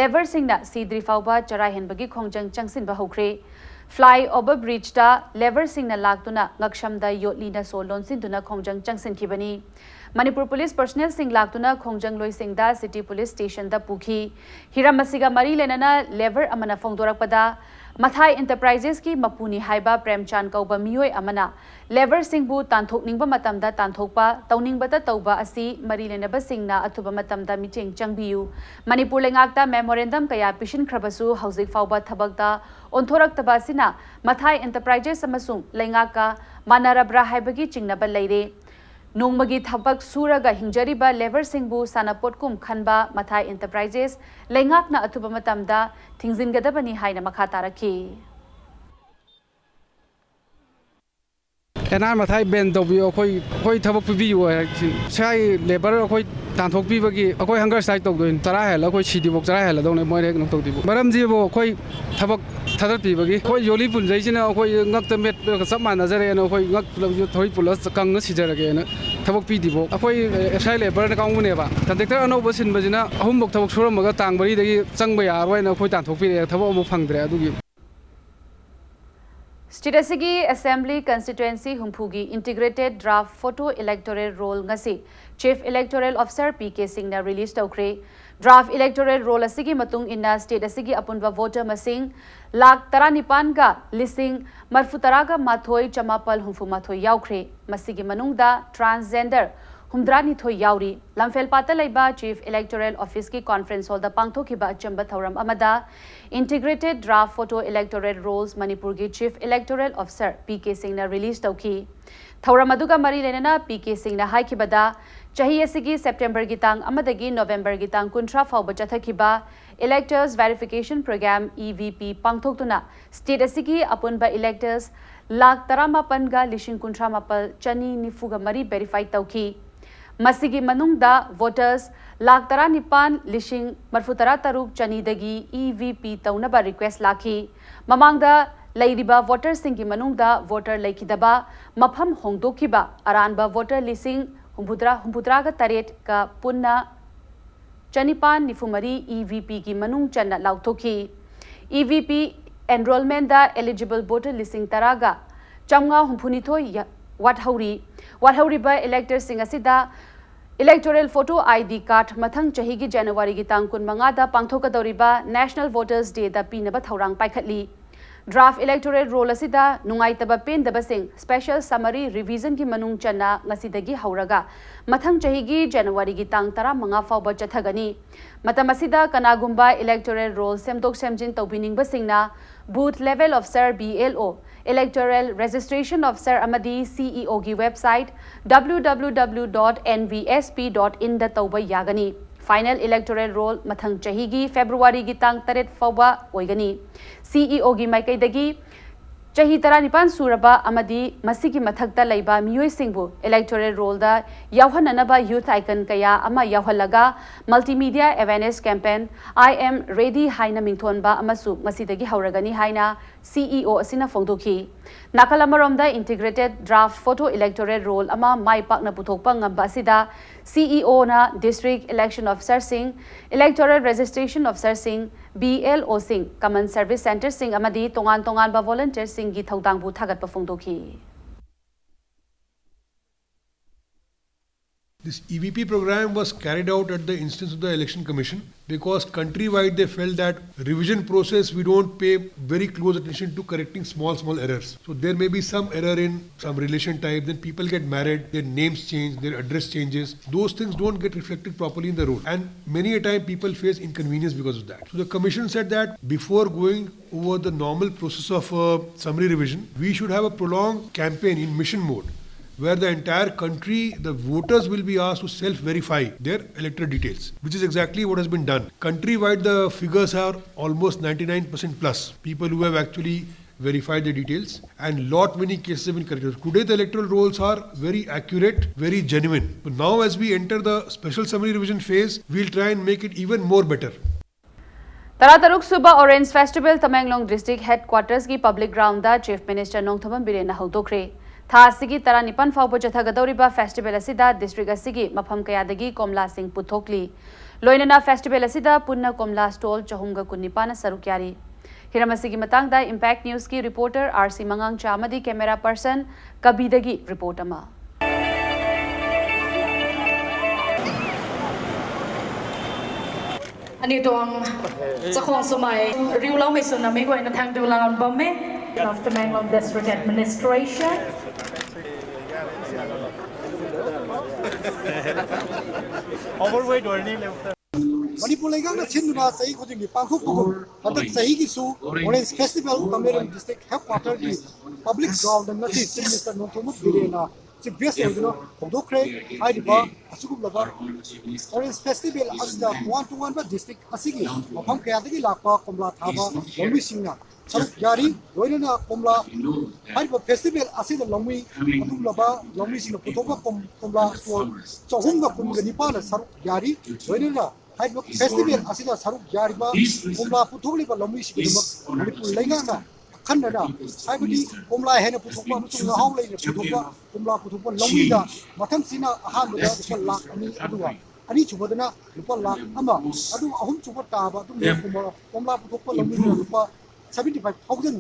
labourꯁꯤꯡꯅ ꯁꯤꯗ꯭ꯔꯤ ꯐꯥꯎꯕ ꯆꯔꯥ ꯍꯦꯟꯕꯒꯤ ꯈꯣꯡꯖꯪ ꯆꯪꯁꯤꯟꯕ ꯍꯧꯈ꯭ꯔꯦ꯫ Fly over bridgeꯇ labourꯁꯤꯡꯅ ꯂꯥꯛꯇꯨꯅ ꯉꯛꯁꯝꯗ ꯌꯣꯠꯂꯤꯅ ꯁꯣ ꯂꯣꯟꯁꯤꯟꯗꯨꯅ ꯈꯣꯡꯖꯪ ꯆꯪꯁꯤꯟꯈꯤꯕꯅꯤ꯫ ꯃꯅꯤꯄꯨꯔ police personnelꯁꯤꯡ ꯂꯥꯛꯇꯨꯅ ꯈꯣꯡꯖꯪꯂꯣꯏꯁꯤꯡꯗ city police stationꯗ ꯄꯨꯈꯤ꯫ ꯍꯤꯔꯝ ꯑꯁꯤꯒ ꯃꯔꯤ ꯂꯩꯅꯅ labour ꯑꯃꯅ ꯐꯣꯡꯗꯣꯔꯛꯄꯗ, ꯃꯊꯥꯏ Enterprisesꯀꯤ ꯃꯄꯨꯅꯤ ꯍꯥꯏꯕ ꯄ꯭ꯔꯦꯝꯆꯥꯟ ꯀꯧꯕ ꯃꯤꯑꯣꯏ ꯑꯃꯅ labourꯁꯤꯡꯕꯨ ꯇꯥꯟꯊꯣꯛꯅꯤꯡꯕ ꯃꯇꯝꯗ ꯇꯥꯟꯊꯣꯛꯄ, ꯇꯧꯅꯤꯡꯕꯇ ꯇꯧꯕ ꯑꯁꯤ ꯃꯔꯤ ꯂꯩꯅꯕꯁꯤꯡꯅ ꯑꯊꯨꯕ ꯃꯇꯝꯗ ꯃꯤꯠꯌꯦꯡ ꯆꯪꯕꯤꯌꯨ꯫ ꯃꯅꯤꯄꯨꯔ ꯂꯩꯉꯥꯛꯇ memorandum ꯀꯌꯥ ꯄꯤꯁꯤꯟꯈ꯭ꯔꯕꯁꯨ ꯍꯧꯖꯤꯛ ꯐꯥꯎꯕ ꯊꯕꯛꯇ ꯑꯣꯟꯊꯣꯔꯛꯇꯕ ꯑꯁꯤꯅ ꯃꯊꯥꯏ Enterprises ꯑꯃꯁꯨꯡ ꯂꯩꯉꯥꯛꯀ ꯃꯥꯟꯅꯔꯕ꯭ꯔꯥ ꯍꯥꯏꯕꯒꯤ ꯆꯤꯡꯅꯕ ꯂꯩꯔꯦ꯫ ꯅꯣꯡꯃꯒꯤ ꯊꯕꯛ ꯁꯨꯔꯒ ꯍꯤꯡꯖꯔꯤꯕ ꯂꯦꯕꯔꯁꯤꯡꯕꯨ ꯁꯥꯟꯅꯄꯣꯠꯀꯨꯝ ꯈꯟꯕ ꯃꯊꯥꯏ ꯑꯦꯟꯇꯔꯄ꯭ꯔꯥꯏꯖꯦꯁ ꯂꯩꯉꯥꯛꯅ ꯑꯊꯨꯕ ꯃꯇꯝꯗ ꯊꯤꯡꯖꯤꯟꯒꯗꯕꯅꯤ ꯍꯥꯏꯅ ꯃꯈꯥ ꯇꯥꯔꯛꯈꯤ꯫ ꯑꯦꯟ ꯑꯥꯔ ꯃꯊꯥꯏ ꯕꯦꯟ ꯇꯧꯕꯤꯌꯨ, ꯑꯩꯈꯣꯏ ꯑꯩꯈꯣꯏ ꯊꯕꯛ ꯄꯤꯕꯤꯌꯨ ꯍꯥꯏꯔꯁꯤ꯫ ꯁ꯭ꯋꯥꯏ ꯂꯦꯕꯔ ꯑꯩꯈꯣꯏ ꯇꯥꯟꯊꯣꯛꯄꯤꯕꯒꯤ ꯑꯩꯈꯣꯏ ꯍꯪꯒꯔ ꯁ꯭ꯇ꯭ꯔꯥꯏꯛ ꯇꯧꯗꯣꯏꯅꯤ꯫ ꯆꯔꯥ ꯍꯦꯜꯂ ꯑꯩꯈꯣꯏ ꯁꯤꯗꯤꯐꯥꯎ ꯆꯔꯥ ꯍꯦꯜꯂꯗꯧꯅꯦ ꯃꯣꯏꯅ ꯍꯦꯛ ꯀꯩꯅꯣ ꯇꯧꯗꯤꯕꯨ꯫ ꯃꯔꯝꯁꯤꯕꯨ ꯑꯩꯈꯣꯏ ꯊꯕꯛ ꯊꯥꯗꯠꯄꯤꯕꯒꯤ ꯑꯩꯈꯣꯏ ꯌꯣꯂꯤ ꯄꯨꯟꯖꯩꯁꯤꯅ ꯑꯩꯈꯣꯏ ꯉꯛꯇ ꯃꯦꯠꯄꯒ ꯆꯞ ꯃꯥꯟꯅꯖꯔꯦꯅ ꯑꯩꯈꯣꯏ ꯉꯛ ꯊꯧꯔꯤ ꯄꯨꯜꯂ ꯀꯪꯉ ꯁꯤꯖꯔꯒꯦꯅ ꯊꯕꯛ ꯄꯤꯗꯤꯕꯣ꯫ ꯑꯩꯈꯣꯏ ꯑꯦꯁ ꯑꯥꯏ ꯂꯦꯕꯔꯅ ꯀꯥꯡꯕꯨꯅꯦꯕ꯫ ꯀꯟꯇ꯭ꯔꯦꯛꯇꯔ ꯑꯅꯧꯕ ꯁꯤꯟꯕꯁꯤꯅ ꯑꯍꯨꯝꯃꯛ ꯊꯕꯛ ꯁꯨꯔꯝꯃꯒ ꯇꯥꯡ ꯃꯔꯤꯗꯒꯤ ꯆꯪꯕ ꯌꯥꯔꯣꯏꯅ ꯑꯩꯈꯣꯏ ꯇꯥꯟꯊꯣꯛꯄꯤꯔꯛꯑꯦ, ꯊꯕꯛ ꯑꯃꯨꯛ ꯐꯪꯗ꯭ꯔꯦ꯫ ꯑꯗꯨꯒꯤ ꯁ꯭ꯇꯦꯠ ꯑꯁꯤꯒꯤ ꯑꯦꯁꯦꯝꯕ꯭ꯂꯤ ꯀꯟꯁꯇꯤꯇ꯭ꯋꯦꯟꯁꯤ ꯍꯨꯝꯐꯨꯒꯤ integrated draft photo electoral roll ꯉꯁꯤ chief electoral officer P K ꯁꯤꯡꯅ ꯔꯤꯂꯤꯖ ꯇꯧꯈ꯭ꯔꯦ꯫ ꯗ꯭ꯔꯥꯐ ꯏꯂꯦꯛꯇꯣꯔꯦꯜ ꯔꯣꯜ ꯑꯁꯤꯒꯤ ꯃꯇꯨꯡ ꯏꯟꯅ ꯁ꯭ꯇꯦꯠ ꯑꯁꯤꯒꯤ ꯑꯄꯨꯟꯕ ꯚꯣꯇꯔ ꯃꯁꯤꯡ ꯂꯥꯈ ꯇꯔꯥꯅꯤꯄꯥꯟꯒ ꯂꯤꯁꯤꯡ ꯃꯔꯐꯨ ꯇꯔꯥꯒ ꯃꯥꯊꯣꯏ ꯆꯃꯥꯄꯜ ꯍꯨꯝꯐꯨ ꯃꯥꯊꯣꯏ ꯌꯥꯎꯈ꯭ꯔꯦ꯫ ꯃꯁꯤꯒꯤ ꯃꯅꯨꯡꯗ ꯇ꯭ꯔꯥꯟꯁꯖꯦꯟꯗꯔ ꯍꯨꯝꯗ꯭ꯔꯥꯅꯤꯊꯣꯏ ꯌꯥꯎꯔꯤ꯫ ꯂꯝꯐꯦꯜꯄꯥꯠꯇ ꯂꯩꯕ ꯆꯤꯐ ꯏꯂꯦꯛꯇꯣꯔꯦꯜ ꯑꯣꯐꯤꯁꯀꯤ ꯀꯣꯟꯐꯔꯦꯟꯁ ꯍꯣꯜꯗ ꯄꯥꯡꯊꯣꯛꯈꯤꯕ ꯑꯆꯝꯕ ꯊꯧꯔꯝ ꯑꯃꯗ integrated draft photo electoral rolls ꯃꯅꯤꯄꯨꯔꯒꯤ chief electoral officer P K ꯁꯤꯡꯅ ꯔꯤꯂꯤꯖ ꯇꯧꯈꯤ꯫ ꯊꯧꯔꯝ ꯑꯗꯨꯒ ꯃꯔꯤ ꯂꯩꯅꯅ ꯄꯤ ꯀꯦ ꯁꯤꯡꯅ ꯍꯥꯏꯈꯤꯕꯗ, ꯆꯍꯤ ꯑꯁꯤꯒꯤ ꯁꯦꯞꯇꯦꯝꯕꯔꯒꯤ ꯇꯥꯡ ꯑꯃꯗꯒꯤ ꯅꯣꯚꯦꯝꯕꯔꯒꯤ ꯇꯥꯡ ꯀꯨꯟꯊ꯭ꯔꯥ ꯐꯥꯎꯕ ꯆꯠꯊꯈꯤꯕ electors verification program, E V P, ꯄꯥꯡꯊꯣꯛꯇꯨꯅ ꯁ꯭ꯇꯦꯠ ꯑꯁꯤꯒꯤ ꯑꯄꯨꯟꯕ ꯏꯂꯦꯛꯇꯔꯁ ꯂꯥꯈ ꯇꯔꯥꯃꯥꯄꯟꯒ ꯂꯤꯁꯤꯡ ꯀꯨꯟꯊ꯭ꯔꯥ ꯃꯥꯄꯜ ꯆꯅꯤ ꯅꯤꯐꯨꯒ ꯃꯔꯤ ꯚꯦꯔꯤꯐꯥꯏ ꯇꯧꯈꯤ꯫ ꯃꯁꯤꯒꯤ ꯃꯅꯨꯡꯗ ꯚꯣꯇꯔꯁ ꯂꯥꯈ ꯇꯔꯥꯅꯤꯄꯥꯟ ꯂꯤꯁꯤꯡ ꯃꯔꯐꯨ ꯇꯔꯥ ꯇꯔꯨꯛ ꯆꯅꯤꯗꯒꯤ ꯏ ꯚꯤ ꯄꯤ ꯇꯧꯅꯕ ꯔꯤꯀ꯭ꯋꯦꯁ ꯂꯥꯛꯈꯤ꯫ ꯃꯃꯥꯡꯗ ꯂꯩꯔꯤꯕ ꯚꯣꯇꯔꯁꯤꯡꯒꯤ ꯃꯅꯨꯡꯗ ꯚꯣꯇꯔ ꯂꯩꯈꯤꯗꯕ, ꯃꯐꯝ ꯍꯣꯡꯗꯣꯛꯈꯤꯕ ꯑꯔꯥꯟꯕ ꯚꯣꯇꯔ ꯂꯤꯁꯤꯡ ꯍꯨꯝꯐꯨꯇꯔꯥ, ꯍꯨꯝꯐꯨꯇꯔꯥꯒ ꯇꯔꯦꯠꯀ ꯄꯨꯟꯅ ꯆꯅꯤꯄꯥꯟ ꯅꯤꯐꯨ ꯃꯔꯤ ꯏ ꯚꯤ ꯄꯤꯒꯤ ꯃꯅꯨꯡ ꯆꯟꯅ ꯂꯥꯎꯊꯣꯛꯈꯤ꯫ ꯏ ꯚꯤ ꯄꯤ ꯑꯦꯟꯔꯣꯜꯃꯦꯟꯗ ꯑꯦꯂꯤꯖꯤꯕꯜ ꯚꯣꯇꯔ ꯂꯤꯁꯤꯡ ꯇꯔꯥꯒ ꯆꯥꯝꯃꯉꯥ ꯍꯨꯝꯐꯨꯅꯤꯊꯣꯏ ꯌ-, ꯋꯥꯠꯍꯧꯔꯤ꯫ ꯋꯥꯠꯍꯧꯔꯤꯕ ꯏꯂꯦꯛꯇꯔꯁꯤꯡ ꯑꯁꯤꯗ electoral photo I D card ꯃꯊꯪ ꯆꯍꯤꯒꯤ ꯖꯅꯋꯥꯔꯤꯒꯤ ꯇꯥꯡ ꯀꯨꯟꯃꯉꯥꯗ ꯄꯥꯡꯊꯣꯛꯀꯗꯧꯔꯤꯕ ꯅꯦꯁꯅꯦꯜ ꯚꯣꯇꯔꯁ ꯗꯦꯗ ꯄꯤꯅꯕ ꯊꯧꯔꯥꯡ ꯄꯥꯏꯈꯠꯂꯤ꯫ Draft electoral roll ꯑꯁꯤꯗ ꯅꯨꯡꯉꯥꯏꯇꯕ ꯄꯦꯟꯗꯕꯁꯤꯡ special summary revision ꯒꯤ ꯃꯅꯨꯡ ꯆꯟꯅ ꯉꯁꯤꯗꯒꯤ ꯍꯧꯔꯒ ꯃꯊꯪ ꯆꯍꯤꯒꯤ ꯖꯅꯋꯥꯔꯤꯒꯤ ꯇꯥꯡ ꯇꯔꯥꯃꯉꯥ ꯐꯥꯎꯕ ꯆꯠꯊꯒꯅꯤ꯫ ꯃꯇꯝ ꯑꯁꯤꯗ ꯀꯅꯥꯒꯨꯝꯕ electoral roll ꯁꯦꯝꯗꯣꯛ ꯁꯦꯝꯖꯤꯟ ꯇꯧꯕꯤꯅꯤꯡꯕꯁꯤꯡꯅ Booth Level Officer, B L O, Electoral Registration Officer ꯑꯃꯗꯤ C E O ꯒꯤ website W W W dot N V S P dot in ꯗ ꯇꯧꯕ ꯌꯥꯒꯅꯤ꯫ Final electoral roll ꯃꯊꯪ ꯆꯍꯤꯒꯤ ꯐꯦꯕ꯭ꯔꯨꯋꯥꯔꯤꯒꯤ ꯇꯥꯡ ꯇꯔꯦꯠ ꯐꯥꯎꯕ ꯑꯣꯏꯒꯅꯤ꯫ C E O ꯒꯤ ꯃꯥꯏꯀꯩꯗꯒꯤ ꯆꯍꯤ ꯇꯔꯥꯅꯤꯄꯥꯟ ꯁꯨꯔꯕ ꯑꯃꯗꯤ ꯃꯁꯤꯒꯤ ꯃꯊꯛꯇ ꯂꯩꯕ ꯃꯤꯑꯣꯏꯁꯤꯡꯕꯨ electoral roll ꯗ ꯌꯥꯎꯍꯟꯅꯅꯕ youth icon ꯀꯌꯥ ꯑꯃ ꯌꯥꯎꯍꯜꯂꯒ multimedia awareness campaign I am ready ꯍꯥꯏꯅ ꯃꯤꯡꯊꯣꯟꯕ ꯑꯃꯁꯨ ꯉꯁꯤꯗꯒꯤ ꯍꯧꯔꯒꯅꯤ ꯍꯥꯏꯅ C E O ꯑꯁꯤꯅ ꯐꯣꯡꯗꯣꯛꯈꯤ꯫ ꯅꯥꯀꯜ ꯑꯃꯔꯣꯝꯗ integrated draft photo electoral roll ꯑꯃ ꯃꯥꯏ ꯄꯥꯛꯅ ꯄꯨꯊꯣꯛꯄ ꯉꯝꯕ ꯑꯁꯤꯗ C E O ꯅ district election officer ꯁꯤꯡ, electoral registration officer ꯁꯤꯡ, B L O ꯁꯤꯡ, common service centre ꯁꯤꯡ ꯑꯃꯗꯤ ꯇꯣꯉꯥꯟ ꯇꯣꯉꯥꯟꯕ volunteer ꯁꯤꯡꯒꯤ ꯊꯧꯗꯥꯡꯕꯨ ꯊꯥꯒꯠꯄ ꯐꯣꯡꯗꯣꯛꯈꯤ꯫ This E V P program was carried out at the instance of the Election Commission because countrywide they felt that revision process, we don't pay very close attention to correcting small, small errors. So there may be some error in some relation type, then people get married, their names change, their address changes. Those things don't get reflected properly in the roll. And many a time people face inconvenience because of that. So the commission said that before going over the normal process of uh, summary revision, we should have a prolonged campaign in mission mode where the entire country, the voters will be asked to self-verify their electoral details, which is exactly what has been done. Countrywide, the figures are almost ninety-nine percent plus people who have actually verified the details, and lot many cases have been corrected. Today, the electoral rolls are very accurate, very genuine. So now, as we enter the special summary revision phase, we'll try and make it even more better. ꯇꯔꯥꯇꯔꯨꯛ ꯁꯨꯕ Orange Festival Tamenglong District Headquarters ꯀꯤ public ground ꯗ Chief Minister Nongthombam ꯕꯤꯔꯦꯟꯅ ꯍꯧꯗꯣꯛꯈ꯭ꯔꯦ꯫ ꯊꯥ ꯑꯁꯤꯒꯤ ꯇꯔꯥꯅꯤꯄꯥꯟ ꯐꯥꯎꯕ ꯆꯠꯊꯒꯗꯧꯔꯤꯕ festival ꯑꯁꯤꯗ district ꯑꯁꯤꯒꯤ ꯃꯐꯝ ꯀꯌꯥꯗꯒꯤ ꯀꯣꯝꯂꯥꯁꯤꯡ ꯄꯨꯊꯣꯛꯂꯤ꯫ ꯂꯣꯏꯅꯅ festival ꯑꯁꯤꯗ ꯄꯨꯟꯅ ꯀꯣꯝꯂꯥ stall ꯆꯍꯨꯝꯒ ꯀꯨꯟꯅꯤꯄꯥꯟꯅ ꯁꯔꯨꯛ ꯌꯥꯔꯤ꯫ ꯍꯤꯔꯝ ꯑꯁꯤꯒꯤ ꯃꯇꯥꯡꯗ Impact News ꯀꯤ reporter R C ꯃꯉꯥꯡꯆꯥ ꯑꯃꯗꯤ camera person ꯀꯕꯤꯗꯒꯤ report ꯑꯃ꯫ ꯑꯅꯤꯗꯣꯡ ꯆꯈꯣꯡ ꯁꯨꯃꯥꯏ ꯔꯤꯎ ꯂꯧꯃꯩꯁꯨ ꯅꯃꯤꯒꯣꯏꯅ ꯊꯥꯡꯗꯨ ꯂꯥꯎꯔꯝꯕꯝꯃꯦ꯫ Of Tamenglong District Administration. Overweight ꯑꯣꯏꯔꯅꯤ ꯂꯦꯞꯇ꯫ ꯃꯅꯤꯄꯨꯔ ꯂꯩꯉꯥꯛꯅ ꯁꯤꯟꯗꯨꯅ ꯆꯍꯤ ꯈꯨꯗꯤꯡꯒꯤ ꯄꯥꯡꯊꯣꯛꯄꯒꯨꯝ ꯍꯟꯗꯛ ꯆꯍꯤꯒꯤꯁꯨ Orange Festival Tamenglong District Headquarter ꯒꯤ Public Ground ꯗ ꯉꯁꯤ Chief Minister Nongthombam ꯕꯤꯔꯦꯟꯅ Chief Guest ꯑꯣꯏꯗꯨꯅ ꯍꯧꯗꯣꯛꯈ꯭ꯔꯦ꯫ ꯍꯥꯏꯔꯤꯕ ꯑꯁꯤꯒꯨꯝꯂꯕ Orange Festival ꯑꯁꯤꯗ ꯇꯣꯉꯥꯟ ꯇꯣꯉꯥꯟꯕ district ꯑꯁꯤꯒꯤ ꯃꯐꯝ ꯀꯌꯥꯗꯒꯤ ꯂꯥꯛꯄ ꯀꯣꯝꯂꯥ ꯊꯥꯕ ꯂꯧꯃꯤꯁꯤꯡꯅ ꯁꯔꯨꯛ ꯌꯥꯔꯤ꯫ ꯂꯣꯏꯅꯅ ꯀꯣꯝꯂꯥ ꯍꯥꯏꯔꯤꯕ festival ꯑꯁꯤꯗ ꯂꯧꯃꯤ ꯑꯗꯨꯒꯨꯝꯂꯕ ꯂꯧꯃꯤꯁꯤꯡꯅ ꯄꯨꯊꯣꯛꯄ ꯀꯣꯝ- ꯀꯣꯝꯂꯥ store ꯆꯍꯨꯝꯒ ꯀꯨꯟꯒ ꯅꯤꯄꯥꯟꯅ ꯁꯔꯨꯛ ꯌꯥꯔꯤ꯫ ꯂꯣꯏꯅꯅ ꯍꯥꯏꯔꯤꯕ festival ꯑꯁꯤꯗ ꯁꯔꯨꯛ ꯌꯥꯔꯤꯕ ꯀꯣꯝꯂꯥ ꯄꯨꯊꯣꯛꯂꯤꯕ ꯂꯧꯃꯤꯁꯤꯡꯒꯤꯗꯃꯛ ꯃꯅꯤꯄꯨꯔ ꯂꯩꯉꯥꯛꯅ ꯑꯈꯟꯅꯅ ꯍꯥꯏꯕꯗꯤ ꯀꯣꯝꯂꯥ ꯍꯦꯟꯅ ꯄꯨꯊꯣꯛꯄ ꯑꯃꯁꯨꯡ ꯃꯍꯥꯎ ꯂꯩꯅ ꯄꯨꯊꯣꯛꯄ ꯀꯣꯝꯂꯥ ꯄꯨꯊꯣꯛꯄ ꯂꯧꯃꯤꯗ ꯃꯊꯪꯁꯤꯅ ꯑꯍꯥꯟꯕꯗ ꯂꯨꯄꯥ ꯂꯥꯈ ꯑꯅꯤ, ꯑꯗꯨꯒ ꯑꯅꯤꯁꯨꯕꯗꯅ ꯂꯨꯄꯥ ꯂꯥꯈ ꯑꯃ, ꯑꯗꯨꯒ ꯑꯍꯨꯝꯁꯨꯕ ꯇꯥꯕ ꯑꯗꯨꯒꯨꯝꯕ ꯀꯣꯝꯂꯥ ꯄꯨꯊꯣꯛꯄ ꯂꯧꯃꯤꯗꯨꯅ ꯂꯨꯄꯥ seventy five thousand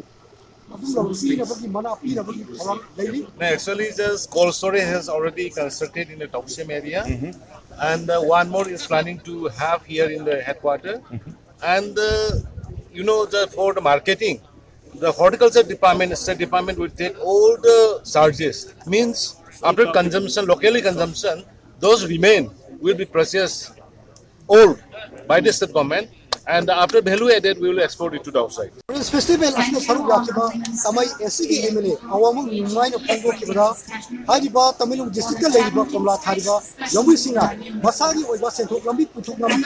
ꯑꯗꯨꯝ ꯂꯧ ꯄꯤꯅꯕꯒꯤ ꯃꯅꯥ ꯄꯤꯅꯕꯒꯤ ꯊꯧꯔꯥꯡ ꯂꯩꯔꯤ꯫ No, actually, just cold storage has already constructed in the Toksem area, and uh, one more is planning to have here in the headquarter. And uh, you know, the, for the marketing, the horticulture department, state department will take all the charges. Means, after consumption, locally consumption, those remain will be processed all by the state government, and after value added, we will export it to the outside. Orange Festival ꯑꯁꯤꯗ ꯁꯔꯨꯛ ꯌꯥꯈꯤꯕ ꯇꯥꯃꯩ ꯑꯦꯁ ꯁꯤꯒꯤ M L A ꯑꯋꯥꯡꯕꯝ ꯅꯨꯡꯉꯥꯏꯅ ꯐꯣꯡꯗꯣꯛꯈꯤꯕꯗ, ꯍꯥꯏꯔꯤꯕ Tamenglong district ꯇ ꯂꯩꯔꯤꯕ ꯀꯣꯝꯂꯥ ꯊꯥꯔꯤꯕ ꯂꯧꯃꯤꯁꯤꯡꯅ ꯃꯁꯥꯒꯤ ꯑꯣꯏꯕ ꯁꯦꯟꯊꯣꯛ ꯂꯝꯕꯤ ꯄꯨꯊꯣꯛ ꯉꯝ-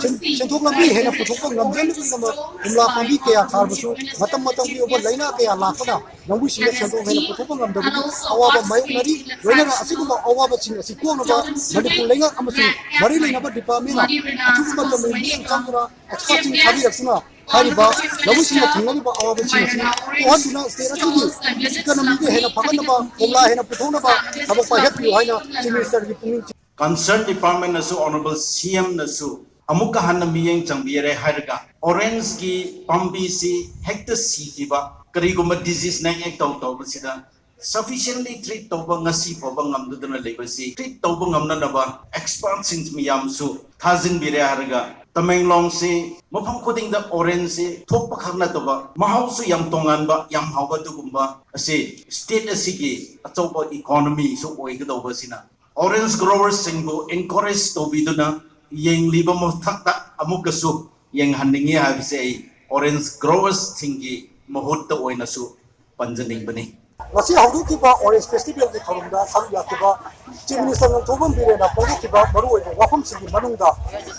ꯁꯦꯟ- ꯁꯦꯟꯊꯣꯛ ꯂꯝꯕꯤ ꯍꯦꯟꯅ ꯄꯨꯊꯣꯛꯄ ꯉꯝꯖꯅꯕꯒꯤꯗꯃꯛ ꯀꯣꯝꯂꯥ ꯄꯥꯝꯕꯤ ꯀꯌꯥ ꯊꯥꯔꯕꯁꯨ ꯃꯇꯝ ꯃꯇꯝꯒꯤ ꯑꯣꯏꯕ ꯂꯥꯏꯅꯥ ꯀꯌꯥ ꯂꯥꯛꯄꯅ ꯂꯧꯃꯤꯁꯤꯡꯅ ꯁꯦꯟꯗꯣꯡ ꯍꯦꯟꯅ ꯄꯨꯊꯣꯛꯄ ꯉꯝꯗꯕꯒꯤ ꯑꯋꯥꯕ ꯃꯥꯌꯣꯛꯅꯔꯤ꯫ ꯂꯣꯏꯅꯅ ꯑꯁꯤꯒꯨꯝꯕ ꯑꯋꯥꯕꯁꯤꯡ ꯑꯁꯤ ꯀꯣꯛꯅꯕ ꯃꯅꯤꯄꯨꯔ ꯂꯩꯉꯥꯛ ꯑꯃꯁꯨꯡ ꯃꯔꯤ ꯂꯩꯅꯕ department ꯅ ꯑꯊꯨꯕ ꯃꯇꯝꯗ ꯃꯤꯠꯌꯦꯡ ꯆꯪꯗꯨꯅ expert ꯁꯤꯡ ꯊꯥꯕꯤꯔꯛꯇꯨꯅ ꯍꯥꯏꯔꯤꯕ ꯂꯧꯃꯤꯁꯤꯡꯅ ꯊꯦꯡꯅꯔꯤꯕ ꯑꯋꯥꯕꯁꯤꯡ ꯑꯁꯤ ꯀꯣꯛꯍꯟꯗꯨꯅ state ꯑꯁꯤꯒꯤ economy ꯗ ꯍꯦꯟꯅ ꯐꯒꯠꯅꯕ, ꯀꯣꯝꯂꯥ ꯍꯦꯟꯅ ꯄꯨꯊꯣꯛꯅꯕ ꯊꯕꯛ ꯄꯥꯏꯈꯠꯄꯤꯌꯨ ꯍꯥꯏꯅ Chief Minister ꯒꯤ ꯄꯨꯛꯅꯤꯡ ꯆꯤꯡ Concerned department ꯅꯁꯨ Honourable C M ꯅꯁꯨ ꯑꯃꯨꯛꯀ ꯍꯟꯅ ꯃꯤꯠꯌꯦꯡ ꯆꯪꯕꯤꯔꯦ ꯍꯥꯏꯔꯒ orange ꯀꯤ ꯄꯥꯝꯕꯤꯁꯤ ꯍꯦꯛꯇ ꯁꯤꯈꯤꯕ, ꯀꯔꯤꯒꯨꯝꯕ disease ꯅ ꯍꯦꯛ ꯇꯧ ꯇꯧꯕꯁꯤꯗ Sufficiently treat ꯇꯧꯕ ꯉꯁꯤ ꯐꯥꯎꯕ ꯉꯝꯗꯗꯨꯅ ꯂꯩꯕꯁꯤ treat ꯇꯧꯕ ꯉꯝꯅꯅꯕ expertꯁꯤꯡ ꯃꯌꯥꯝꯁꯨ ꯊꯥꯖꯤꯟꯕꯤꯔꯦ ꯍꯥꯏꯔꯒ ꯇꯃꯦꯡꯂꯣꯡꯁꯤ ꯃꯐꯝ ꯈꯨꯗꯤꯡꯗ orangeꯁꯤ ꯊꯣꯛꯄ ꯈꯛ ꯅꯠꯇꯕ ꯃꯍꯥꯎꯁꯨ ꯌꯥꯝ ꯇꯣꯉꯥꯟꯕ, ꯌꯥꯝ ꯍꯥꯎꯕ ꯑꯗꯨꯒꯨꯝꯕ ꯑꯁꯤ state ꯑꯁꯤꯒꯤ ꯑꯆꯧꯕ economyꯁꯨ ꯑꯣꯏꯒꯗꯧꯕꯁꯤꯅ orange growersꯁꯤꯡꯕꯨ encourage ꯇꯧꯕꯤꯗꯨꯅ ꯌꯦꯡꯂꯤꯕ ꯃꯊꯛꯇ ꯑꯃꯨꯛꯀꯁꯨ ꯌꯦꯡꯍꯟꯅꯤꯡꯉꯤ ꯍꯥꯏꯕꯁꯦ ꯑꯩ orange growersꯁꯤꯡꯒꯤ ꯃꯍꯨꯠꯇ ꯑꯣꯏꯅꯁꯨ ꯄꯟꯖꯅꯤꯡꯕꯅꯤ꯫ ꯉꯁꯤ ꯍꯧꯗꯣꯛꯈꯤꯕ Orange Festivalꯒꯤ ꯊꯧꯔꯝꯗ ꯁꯔꯨꯛ ꯌꯥꯈꯤꯕ Chief Minister ꯅꯣꯡꯊꯣꯝꯕꯝ ꯕꯤꯔꯦꯟꯅ ꯐꯣꯡꯗꯣꯛꯈꯤꯕ ꯃꯔꯨꯑꯣꯏꯕ ꯋꯥꯐꯝꯁꯤꯡꯒꯤ ꯃꯅꯨꯡꯗ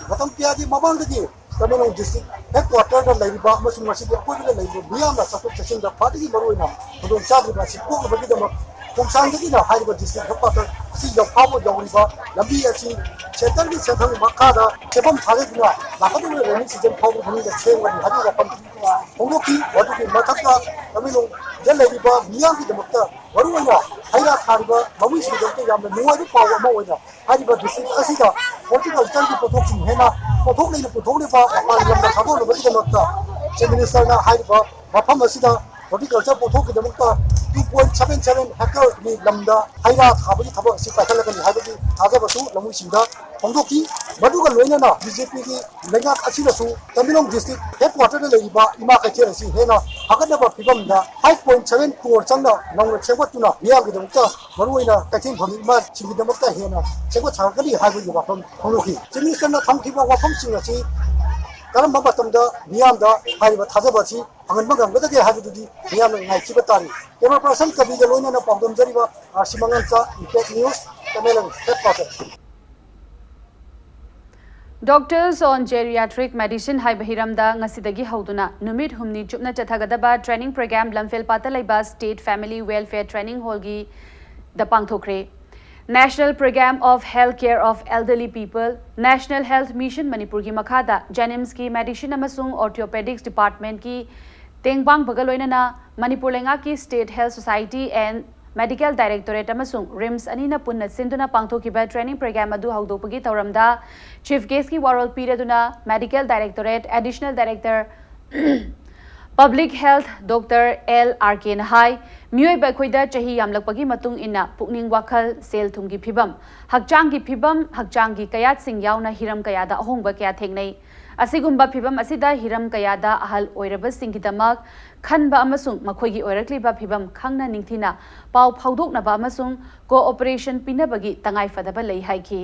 ꯃꯇꯝ ꯀꯌꯥꯒꯤ ꯃꯃꯥꯡꯗꯒꯤ ꯇꯃꯦꯡꯂꯣꯡ district headquarterꯗ ꯂꯩꯔꯤꯕ ꯑꯃꯁꯨꯡ ꯃꯁꯤꯒꯤ ꯑꯀꯣꯏꯕꯗ ꯂꯩꯔꯤꯕ ꯃꯤꯌꯥꯝꯅ ꯆꯠꯊꯣꯛ ꯆꯠꯁꯤꯟꯗ ꯈ꯭ꯋꯥꯏꯗꯒꯤ ꯃꯔꯨꯑꯣꯏꯅ ꯈꯨꯗꯣꯡꯆꯥꯗ꯭ꯔꯤꯕ ꯑꯁꯤ ꯀꯣꯛꯅꯕꯒꯤꯗꯃꯛ ꯈꯣꯡꯁꯥꯡꯗꯒꯤꯅ ꯍꯥꯏꯔꯤꯕ district headquarter ꯑꯁꯤ ꯌꯧꯐꯥꯎꯕ ꯌꯧꯔꯤꯕ ꯂꯝꯕꯤ ꯑꯁꯤ centreꯒꯤ ꯁꯦꯟꯊꯪ ꯃꯈꯥꯗ ꯁꯦꯝꯐꯝ ꯊꯥꯗꯗꯨꯅ ꯂꯥꯛꯀꯗꯧꯔꯤꯕ rainy season ꯐꯥꯎꯕ ꯃꯅꯨꯡꯗ ꯁꯦꯝꯒꯅꯤ ꯍꯥꯏꯕꯒꯤ ꯋꯥꯐꯝ ꯐꯣꯡꯗꯣꯛꯈꯤ꯫ ꯃꯗꯨꯒꯤ ꯃꯊꯛꯇ ꯇꯃꯦꯡꯂꯣꯡꯗ ꯂꯩꯔꯤꯕ ꯃꯤꯌꯥꯝꯒꯤꯗꯃꯛꯇ ꯃꯔꯨꯑꯣꯏꯅ ꯍꯩ ꯔꯥ ꯊꯥꯔꯤꯕ ꯂꯧꯃꯤꯁꯤꯡꯒꯤꯗꯃꯛꯇ ꯌꯥꯝꯅ ꯅꯨꯡꯉꯥꯏꯕ ꯄꯥꯎ ꯑꯃ ꯑꯣꯏꯅ ꯍꯥꯏꯔꯤꯕ district ꯑꯁꯤꯗ horticultureꯒꯤ ꯄꯣꯠꯊꯣꯛꯁꯤꯡ ꯍꯦꯟꯅ ꯄꯣꯠꯊꯣꯛ ꯂꯩꯅ ꯄꯨꯊꯣꯛꯅꯕ ꯃꯄꯥꯟ ꯂꯝꯗ ꯊꯥꯗꯣꯛꯅꯕꯒꯤꯗꯃꯛꯇ Chief Ministerꯅ ꯍꯥꯏꯔꯤꯕ ꯃꯐꯝ ꯑꯁꯤꯗ horticulture ꯄꯣꯠꯊꯣꯛꯀꯤꯗꯃꯛꯇ two point seven seven hectareꯒꯤ ꯂꯝꯗ ꯍꯩ ꯔꯥ ꯊꯥꯕꯒꯤ ꯊꯕꯛ ꯑꯁꯤ ꯄꯥꯏꯈꯠꯂꯒꯅꯤ ꯍꯥꯏꯕꯒꯤ ꯊꯥꯖꯕꯁꯨ ꯂꯧꯃꯤꯁꯤꯡꯗ ꯐꯣꯡꯗꯣꯛꯈꯤ꯫ ꯃꯗꯨꯒ ꯂꯣꯏꯅꯅ BJPꯒꯤ ꯂꯩꯉꯥꯛ ꯑꯁꯤꯅꯁꯨ ꯇꯃꯦꯡꯂꯣꯡ district headquarterꯗ ꯂꯩꯔꯤꯕ ꯏꯃꯥ ꯀꯩꯊꯦꯜ ꯑꯁꯤ ꯍꯦꯟꯅ ꯐꯒꯠꯅꯕ ꯐꯤꯕꯝꯗ five point seven crore ꯆꯪꯅ ꯅꯧꯅ ꯁꯦꯝꯒꯠꯇꯨꯅ ꯃꯤꯌꯥꯝꯒꯤꯗꯃꯛꯇ ꯃꯔꯨꯑꯣꯏꯅ ꯀꯩꯊꯦꯜ ꯐꯝꯃꯤ ꯏꯃꯥꯁꯤꯡꯒꯤꯗꯃꯛꯇ ꯍꯦꯟꯅ ꯁꯦꯝꯒꯠ ꯁꯥꯒꯠꯀꯅꯤ ꯍꯥꯏꯕꯒꯤ ꯋꯥꯐꯝ ꯐꯣꯡꯗꯣꯛꯈꯤ꯫ Chief Ministerꯅ ꯊꯝꯈꯤꯕ ꯋꯥꯐꯝꯁꯤꯡ ꯑꯁꯤ ꯀꯔꯝꯕ ꯃꯇꯝꯗ ꯃꯤꯌꯥꯝꯗ ꯍꯥꯏꯔꯤꯕ ꯊꯥꯖꯕ ꯑꯁꯤ ꯐꯪꯍꯟꯕ ꯉꯝꯒꯗꯒꯦ ꯍꯥꯏꯕꯗꯨꯗꯤ ꯃꯤꯌꯥꯝꯅ ꯉꯥꯏꯈꯤꯕ ꯇꯥꯔꯤ꯫ Camera person ꯀꯕꯤꯒ ꯂꯣꯏꯅꯅ ꯄꯥꯎꯗꯝꯖꯔꯤꯕ RC ꯃꯉꯥꯡꯆꯥ, Impact News, Tamenglong headquarter꯫ Doctors on Geriatric Medicine ꯍꯥꯏꯕ ꯍꯤꯔꯝꯗ ꯉꯁꯤꯗꯒꯤ ꯍꯧꯗꯨꯅ ꯅꯨꯃꯤꯠ ꯍꯨꯝꯅꯤ ꯆꯨꯞꯅ ꯆꯠꯊꯒꯗꯕ training program ꯂꯝꯐꯦꯜꯄꯥꯠꯇ ꯂꯩꯕ State Family Welfare Training Hallꯒꯤ the ꯄꯥꯡꯊꯣꯛꯈ꯭ꯔꯦ꯫ National Program of Health Care of Elderly People, National Health Mission ꯃꯅꯤꯄꯨꯔꯒꯤ ꯃꯈꯥꯗ JNIMSꯀꯤ Medicine ꯑꯃꯁꯨꯡ Orthopedics Departmentꯀꯤ ꯇꯦꯡꯕꯥꯡꯕꯒ ꯂꯣꯏꯅꯅ ꯃꯅꯤꯄꯨꯔ ꯂꯩꯉꯥꯛꯀꯤ State Health Society and Medical Directorate ꯑꯃꯁꯨꯡ RIMS ꯑꯅꯤꯅ ꯄꯨꯟꯅ ꯁꯤꯟꯗꯨꯅ ꯄꯥꯡꯊꯣꯛꯈꯤꯕ training program ꯑꯗꯨ ꯍꯧꯗꯣꯛꯄꯒꯤ ꯊꯧꯔꯝꯗ Chief Guestꯀꯤ ꯋꯥꯔꯣꯜ ꯄꯤꯔꯗꯨꯅ Medical Directorate Additional Director Public Health Doctor L R Kꯅ ꯍꯥꯏ, ꯃꯤꯑꯣꯏꯕ ꯑꯩꯈꯣꯏꯗ ꯆꯍꯤ ꯌꯥꯝꯂꯛꯄꯒꯤ ꯃꯇꯨꯡ ꯏꯟꯅ ꯄꯨꯛꯅꯤꯡ ꯋꯥꯈꯜ, ꯁꯦꯜ ꯊꯨꯝꯒꯤ ꯐꯤꯕꯝ, ꯍꯛꯆꯥꯡꯒꯤ ꯐꯤꯕꯝ, ꯍꯛꯆꯥꯡꯒꯤ ꯀꯌꯥꯠꯁꯤꯡ ꯌꯥꯎꯅ ꯍꯤꯔꯝ ꯀꯌꯥꯗ ꯑꯍꯣꯡꯕ ꯀꯌꯥ ꯊꯦꯡꯅꯩ꯫ ꯑꯁꯤꯒꯨꯝꯕ ꯐꯤꯕꯝ ꯑꯁꯤꯗ ꯍꯤꯔꯝ ꯀꯌꯥꯗ ꯑꯍꯜ ꯑꯣꯏꯔꯕꯁꯤꯡꯒꯤꯗꯃꯛ ꯈꯟꯕ ꯑꯃꯁꯨꯡ ꯃꯈꯣꯏꯒꯤ ꯑꯣꯏꯔꯛꯂꯤꯕ ꯐꯤꯕꯝ ꯈꯪꯅ ꯅꯤꯡꯊꯤꯅ ꯄꯥꯎ ꯐꯥꯎꯗꯣꯛꯅꯕ ꯑꯃꯁꯨꯡ cooperation ꯄꯤꯅꯕꯒꯤ ꯇꯉꯥꯏꯐꯗꯕ ꯂꯩ ꯍꯥꯏꯈꯤ꯫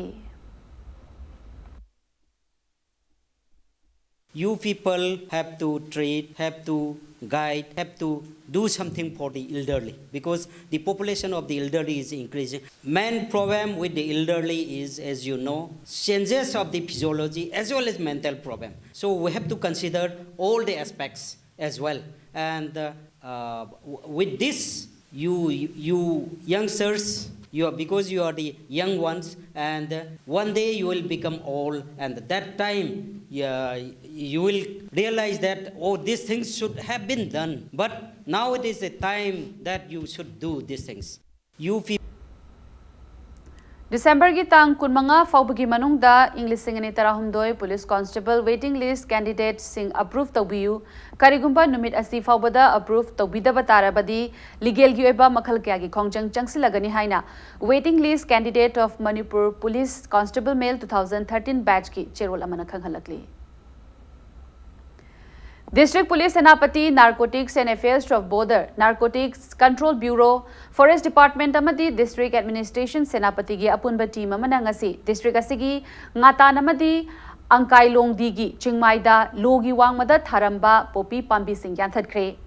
You people have to treat, have to guide, have to do something for the elderly, because the population of the elderly is increasing. Main problem with the elderly is, as you know, changes of the physiology as well as mental problem. So we have to consider all the aspects as well. And uh, uh, w- with this, you you youngsters, you are, because you are the young ones, and uh, one day you will become old, and that time, yeah, you will realize that, oh, these things should have been done, but now it is the time that you should do these things. You feel ꯗꯤꯁꯦꯝꯕꯔꯒꯤ ꯇꯥꯡ ꯀꯨꯟꯃꯉꯥ ꯐꯥꯎꯕꯒꯤ ꯃꯅꯨꯡꯗ ꯏꯪ ꯂꯤꯁꯤꯡ ꯑꯅꯤ ꯇꯔꯥꯍꯨꯝꯗꯣꯏ police constable waiting list candidateꯁꯤꯡ approve ꯇꯧꯕꯤꯌꯨ꯫ ꯀꯔꯤꯒꯨꯝꯕ ꯅꯨꯃꯤꯠ ꯑꯁꯤ ꯐꯥꯎꯕꯗ approve ꯇꯧꯕꯤꯗꯕ ꯇꯥꯔꯕꯗꯤ, legalꯒꯤ ꯑꯣꯏꯕ ꯃꯈꯜ ꯀꯌꯥꯒꯤ ꯈꯣꯡꯖꯪ ꯆꯪꯁꯤꯜꯂꯒꯅꯤ ꯍꯥꯏꯅ Waiting List Candidate of Manipur Police Constable Male two thousand thirteen batchꯀꯤ ꯆꯦꯔꯣꯜ ꯑꯃꯅ ꯈꯪꯍꯜꯂꯛꯂꯤ꯫ District Police Senapati, Narcotics and Affairs of Border, Narcotics Control Bureau, Forest Department ꯑꯃꯗꯤ District Administration Senapatyꯒꯤ ꯑꯄꯨꯟꯕ team ꯑꯃꯅ ꯉꯁꯤ district ꯑꯁꯤꯒꯤ ꯉꯥꯇꯥꯟ ꯑꯃꯗꯤ ꯑꯪꯀꯥꯏꯂꯣꯡꯗꯤꯒꯤ ꯆꯤꯡꯃꯥꯏꯗ ꯂꯣꯒꯤ ꯋꯥꯡꯃꯗ ꯊꯥꯔꯝꯕ ꯄꯣꯄꯤ ꯄꯥꯝꯕꯤꯁꯤꯡ ꯌꯥꯟꯊꯠꯈ꯭ꯔꯦ꯫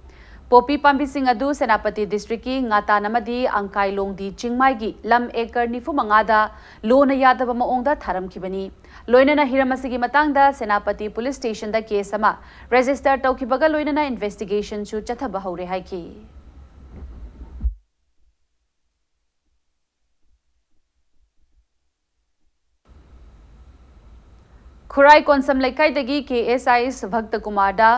ꯄꯣꯄꯤ ꯄꯥꯝꯕꯤꯁꯤꯡ ꯑꯗꯨ ꯁꯦꯅꯥꯄꯇꯤ districtꯀꯤ ꯉꯥꯇꯥꯟ ꯑꯃꯗꯤ ꯑꯪꯀꯥꯏꯂꯣꯡꯗꯤ ꯆꯤꯡꯃꯥꯏꯒꯤ ꯂꯝ acre ꯅꯤꯐꯨ ꯃꯉꯥꯗ ꯂꯣꯅ ꯌꯥꯗꯕ ꯃꯑꯣꯡꯗ ꯊꯥꯔꯝꯈꯤꯕꯅꯤ꯫ ꯂꯣꯏꯅꯅ ꯍꯤꯔꯝ ꯑꯁꯤꯒꯤ ꯃꯇꯥꯡꯗ ꯁꯦꯅꯥꯄꯇꯤ police stationꯗ case ꯑꯃ register ꯇꯧꯈꯤꯕꯒ ꯂꯣꯏꯅꯅ investigationꯁꯨ ꯆꯠꯊꯕ ꯍꯧꯔꯦ ꯍꯥꯏꯈꯤ꯫ ꯈꯨꯔꯥꯏ ꯀꯣꯟꯁꯝ ꯂꯩꯀꯥꯏꯗꯒꯤ KSIs ꯚꯛꯇ ꯀꯨꯃꯥꯔꯗ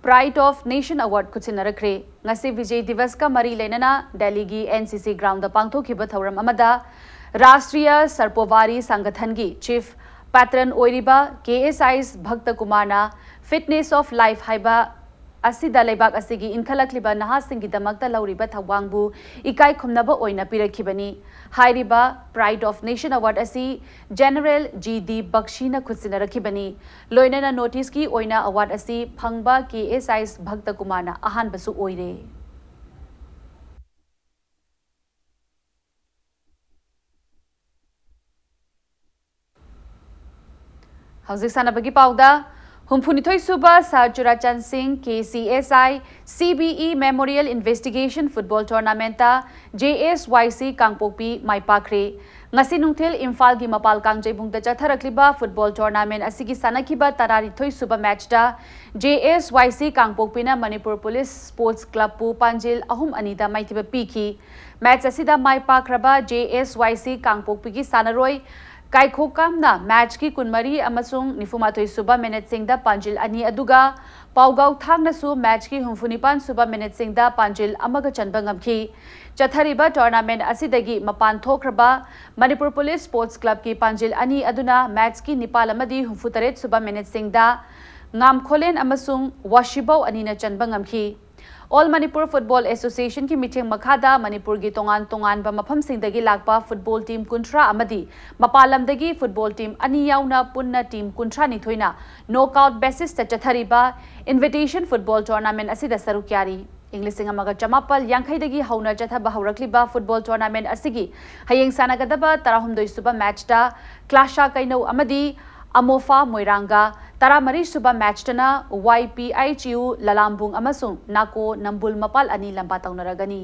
Pride of Nation Award ꯈꯨꯠꯁꯤꯟꯅꯔꯛꯈ꯭ꯔꯦ꯫ ꯉꯁꯤ ꯕꯤꯖꯦ ꯗꯤꯕꯁꯀ ꯃꯔꯤ ꯂꯩꯅꯅ ꯗꯦꯜꯂꯤꯒꯤ NCC groundꯗ ꯄꯥꯡꯊꯣꯛꯈꯤꯕ ꯊꯧꯔꯝ ꯑꯃꯗ ꯔꯥꯁꯇ꯭ꯔꯤꯌ ꯁꯔꯄꯣꯚꯥꯔꯤ ꯁꯪꯒꯊꯟꯒꯤ chief patron ꯑꯣꯏꯔꯤꯕ KSIs ꯚꯛꯇ ꯀꯨꯃꯥꯔꯅ Fitness of Life ꯍꯥꯏꯕ ꯑꯁꯤꯗ ꯂꯩꯕꯥꯛ ꯑꯁꯤꯒꯤ ꯏꯟꯈꯠꯂꯛꯂꯤꯕ ꯅꯍꯥꯁꯤꯡꯒꯤꯗꯃꯛꯇ ꯂꯧꯔꯤꯕ ꯊꯧꯗꯥꯡꯕꯨ ꯏꯀꯥꯏ ꯈꯨꯝꯅꯕ ꯑꯣꯏꯅ ꯄꯤꯔꯛꯈꯤꯕꯅꯤ꯫ ꯍꯥꯏꯔꯤꯕ Pride of Nation Award ꯑꯁꯤ General G D ꯕꯛꯁꯤꯅ ꯈꯨꯠꯁꯤꯟꯅꯔꯛꯈꯤꯕꯅꯤ꯫ ꯂꯣꯏꯅꯅ North East ꯀꯤ ꯑꯣꯏꯅ award ꯑꯁꯤ ꯐꯪꯕ K S I S ꯚꯛꯇ ꯀꯨꯃꯥꯔꯅ ꯑꯍꯥꯟꯕꯁꯨ ꯑꯣꯏꯔꯦ꯫ ꯍꯧꯖꯤꯛ ꯁꯥꯟꯅꯕꯒꯤ ꯄꯥꯎꯗ, ꯍꯨꯝꯐꯨꯅꯤꯊꯣꯏ ꯁꯨꯕ ꯁꯥꯔ ꯆꯨꯔꯥꯆꯥꯟ ꯁꯤꯡ K C S I C B E Memorial Investigation Football Tournament J S Y C ꯀꯥꯡꯄꯣꯛꯄꯤ ꯃꯥꯏ ꯄꯥꯛꯈ꯭ꯔꯦ꯫ ꯉꯁꯤ ꯅꯨꯡꯊꯤꯜ ꯏꯝꯐꯥꯜꯒꯤ ꯃꯄꯥꯜ ꯀꯥꯡꯖꯩꯕꯨꯡꯗ ꯆꯠꯊꯔꯛꯂꯤꯕ football tournament ꯑꯁꯤꯒꯤ ꯁꯥꯟꯅꯈꯤꯕ ꯇꯔꯥꯅꯤꯊꯣꯏ ꯁꯨꯕ match ꯇ J S Y C ꯀꯥꯡꯄꯣꯛꯄꯤꯅ ꯃꯅꯤꯄꯨꯔ ꯄꯨꯂꯤꯁ sports club ꯄꯨ ꯄꯥꯟꯖꯤꯜ ꯑꯍꯨꯝ ꯑꯅꯤꯗ ꯃꯥꯏꯊꯤꯕ ꯄꯤꯈꯤ꯫ Match ꯑꯁꯤꯗ ꯃꯥꯏ ꯄꯥꯛꯈ꯭ꯔꯕ J S Y C ꯀꯥꯡꯄꯣꯛꯄꯤꯒꯤ ꯁꯥꯟꯅꯔꯣꯏ ꯀꯥꯏꯈꯣꯀꯥꯝꯅ match ꯀꯤ ꯀꯨꯟꯃꯔꯤ ꯑꯃꯁꯨꯡ ꯅꯤꯐꯨꯃꯥꯊꯣꯏ ꯁꯨꯕ minute ꯁꯤꯡꯗ ꯄꯥꯟꯖꯤꯜ ꯑꯅꯤ ꯑꯗꯨꯒ ꯄꯥꯎꯒꯥꯎ ꯊꯥꯡꯅꯁꯨ match ꯀꯤ ꯍꯨꯝꯐꯨꯅꯤꯄꯥꯟ ꯁꯨꯕ minute ꯁꯤꯡꯗ ꯄꯥꯟꯖꯤꯜ ꯑꯃꯒ ꯆꯟꯕ ꯉꯝꯈꯤ꯫ ꯆꯠꯊꯔꯤꯕ tournament ꯑꯁꯤꯗꯒꯤ ꯃꯄꯥꯟ ꯊꯣꯛꯈ꯭ꯔꯕ ꯃꯅꯤꯄꯨꯔ ꯄꯨꯂꯤꯁ sports club ꯀꯤ ꯄꯥꯟꯖꯤꯜ ꯑꯅꯤ ꯑꯗꯨꯅ match ꯀꯤ ꯅꯤꯄꯥꯜ ꯑꯃꯗꯤ ꯍꯨꯝꯐꯨꯇꯔꯦꯠ ꯁꯨꯕ minute ꯁꯤꯡꯗ ꯉꯥꯝꯈꯣꯂꯦꯟ ꯑꯃꯁꯨꯡ ꯋꯥꯁꯤꯕꯧ ꯑꯅꯤꯅ ꯆꯟꯕ ꯉꯝꯈꯤ꯫ All Manipur Football Association ꯀꯤ ꯃꯤꯠꯌꯦꯡ ꯃꯈꯥꯗ ꯃꯅꯤꯄꯨꯔꯒꯤ ꯇꯣꯉꯥꯟ ꯇꯣꯉꯥꯟꯕ ꯃꯐꯝꯁꯤꯡꯗꯒꯤ ꯂꯥꯛꯄ football team ꯀꯨꯟꯊ꯭ꯔꯥ ꯑꯃꯗꯤ ꯃꯄꯥꯟ ꯂꯝꯗꯒꯤ football team ꯑꯅꯤ ꯌꯥꯎꯅ ꯄꯨꯟꯅ team ꯀꯨꯟꯊ꯭ꯔꯥ ꯅꯤꯊꯣꯏꯅ knockout basis ꯇ ꯆꯠꯊꯔꯤꯕ Invitation Football Tournament ꯑꯁꯤꯗ ꯁꯔꯨꯛ ꯌꯥꯔꯤ꯫ ꯏꯪ ꯂꯤꯁꯤꯡ ꯑꯃꯒ ꯆꯃꯥꯄꯜ ꯌꯥꯡꯈꯩꯗꯒꯤ ꯍꯧꯅ ꯆꯠꯊꯕ ꯍꯧꯔꯛꯂꯤꯕ football tournament ꯑꯁꯤꯒꯤ ꯍꯌꯦꯡ ꯁꯥꯟꯅꯒꯗꯕ ꯇꯔꯥꯍꯨꯝꯗꯣꯏ ꯁꯨꯕ match ꯇ ꯀ꯭ꯂꯥꯁꯥ ꯀꯩꯅꯧ ꯑꯃꯗꯤ ꯑꯃꯣꯐꯥ ꯃꯣꯏꯔꯥꯡꯒ, ꯇꯔꯥꯃꯔꯤ ꯁꯨꯕ match ꯇꯅ Y P H U ꯂꯂꯥꯝꯕꯨꯡ ꯑꯃꯁꯨꯡ ꯅꯥꯀꯣ ꯅꯝꯕꯨꯜ ꯃꯄꯥꯜ ꯑꯅꯤ ꯂꯝꯕꯥ ꯇꯧꯅꯔꯒꯅꯤ꯫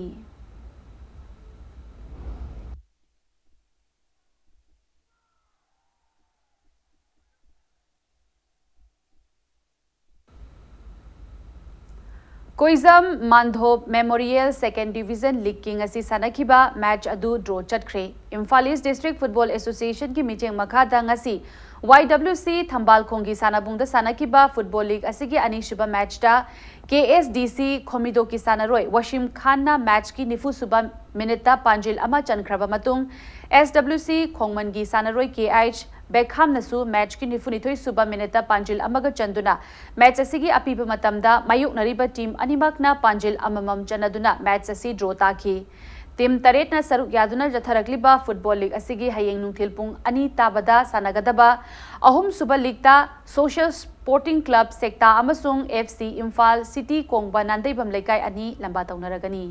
ꯀꯣꯏꯖꯝ ꯃꯥꯟꯙꯣꯞ Memorial Second Division League ꯀꯤ ꯉꯁꯤ ꯁꯥꯟꯅꯈꯤꯕ match ꯑꯗꯨ draw ꯆꯠꯈ꯭ꯔꯦ꯫ Imphal East District Football Association ꯀꯤ ꯃꯤꯠꯌꯦꯡ ꯃꯈꯥꯗ ꯉꯁꯤ Y W C ꯊꯝꯕꯥꯜꯈꯣꯡꯒꯤ ꯁꯥꯟꯅꯕꯨꯡꯗ ꯁꯥꯟꯅꯈꯤꯕ football league ꯑꯁꯤꯒꯤ ꯑꯅꯤꯁꯨꯕ match ꯇ K S D C ꯈꯣꯃꯤꯗꯣꯛꯀꯤ ꯁꯥꯟꯅꯔꯣꯏ ꯋꯥꯁꯤꯝ ꯈꯥꯟꯅ match ꯀꯤ ꯅꯤꯐꯨ ꯁꯨꯕ minute ꯇ ꯄꯥꯟꯖꯤꯜ ꯑꯃ ꯆꯟꯈ꯭ꯔꯕ ꯃꯇꯨꯡ, S W C ꯈꯣꯡꯃꯟꯒꯤ ꯁꯥꯟꯅꯔꯣꯏ K H ꯕꯦꯛꯍꯥꯝꯅꯁꯨ ꯃꯦꯆꯀꯤ ꯅꯤꯐꯨꯅꯤꯊꯣꯏ ꯁꯨꯕ ꯃꯤꯅꯤꯠꯇ ꯄꯥꯟꯖꯤꯜ ꯑꯃꯒ ꯆꯟꯗꯨꯅ ꯃꯦꯆ ꯑꯁꯤꯒꯤ ꯑꯄꯤꯕ ꯃꯇꯝꯗ ꯃꯥꯌꯣꯛꯅꯔꯤꯕ ꯇꯤꯝ ꯑꯅꯤꯃꯛꯅ ꯄꯥꯟꯖꯤꯜ ꯑꯃꯃꯝ ꯆꯟꯅꯗꯨꯅ ꯃꯦꯆ ꯑꯁꯤ ꯗ꯭ꯔꯣ ꯇꯥꯈꯤ꯫ ꯇꯤꯝ ꯇꯔꯦꯠꯅ ꯁꯔꯨꯛ ꯌꯥꯗꯨꯅ ꯆꯠꯊꯔꯛꯂꯤꯕ ꯐꯨꯠꯕꯣꯜ ꯂꯤꯒ ꯑꯁꯤꯒꯤ ꯍꯌꯦꯡ ꯅꯨꯡꯊꯤꯜ ꯄꯨꯡ ꯑꯅꯤ ꯇꯥꯕꯗ ꯁꯥꯟꯅꯒꯗꯕ ꯑꯍꯨꯝꯁꯨꯕ ꯂꯤꯒꯇ ꯁꯣꯁꯤꯌꯦꯜ ꯁ꯭ꯄꯣꯔꯇꯤꯡ ꯀ꯭ꯂꯕ ꯁꯦꯛꯇꯥ ꯑꯃꯁꯨꯡ F C Imphal city ꯀꯣꯡꯕ Nandeibam ꯂꯩꯀꯥꯏ ꯑꯅꯤ ꯂꯝꯕꯥ ꯇꯧꯅꯔꯒꯅꯤ꯫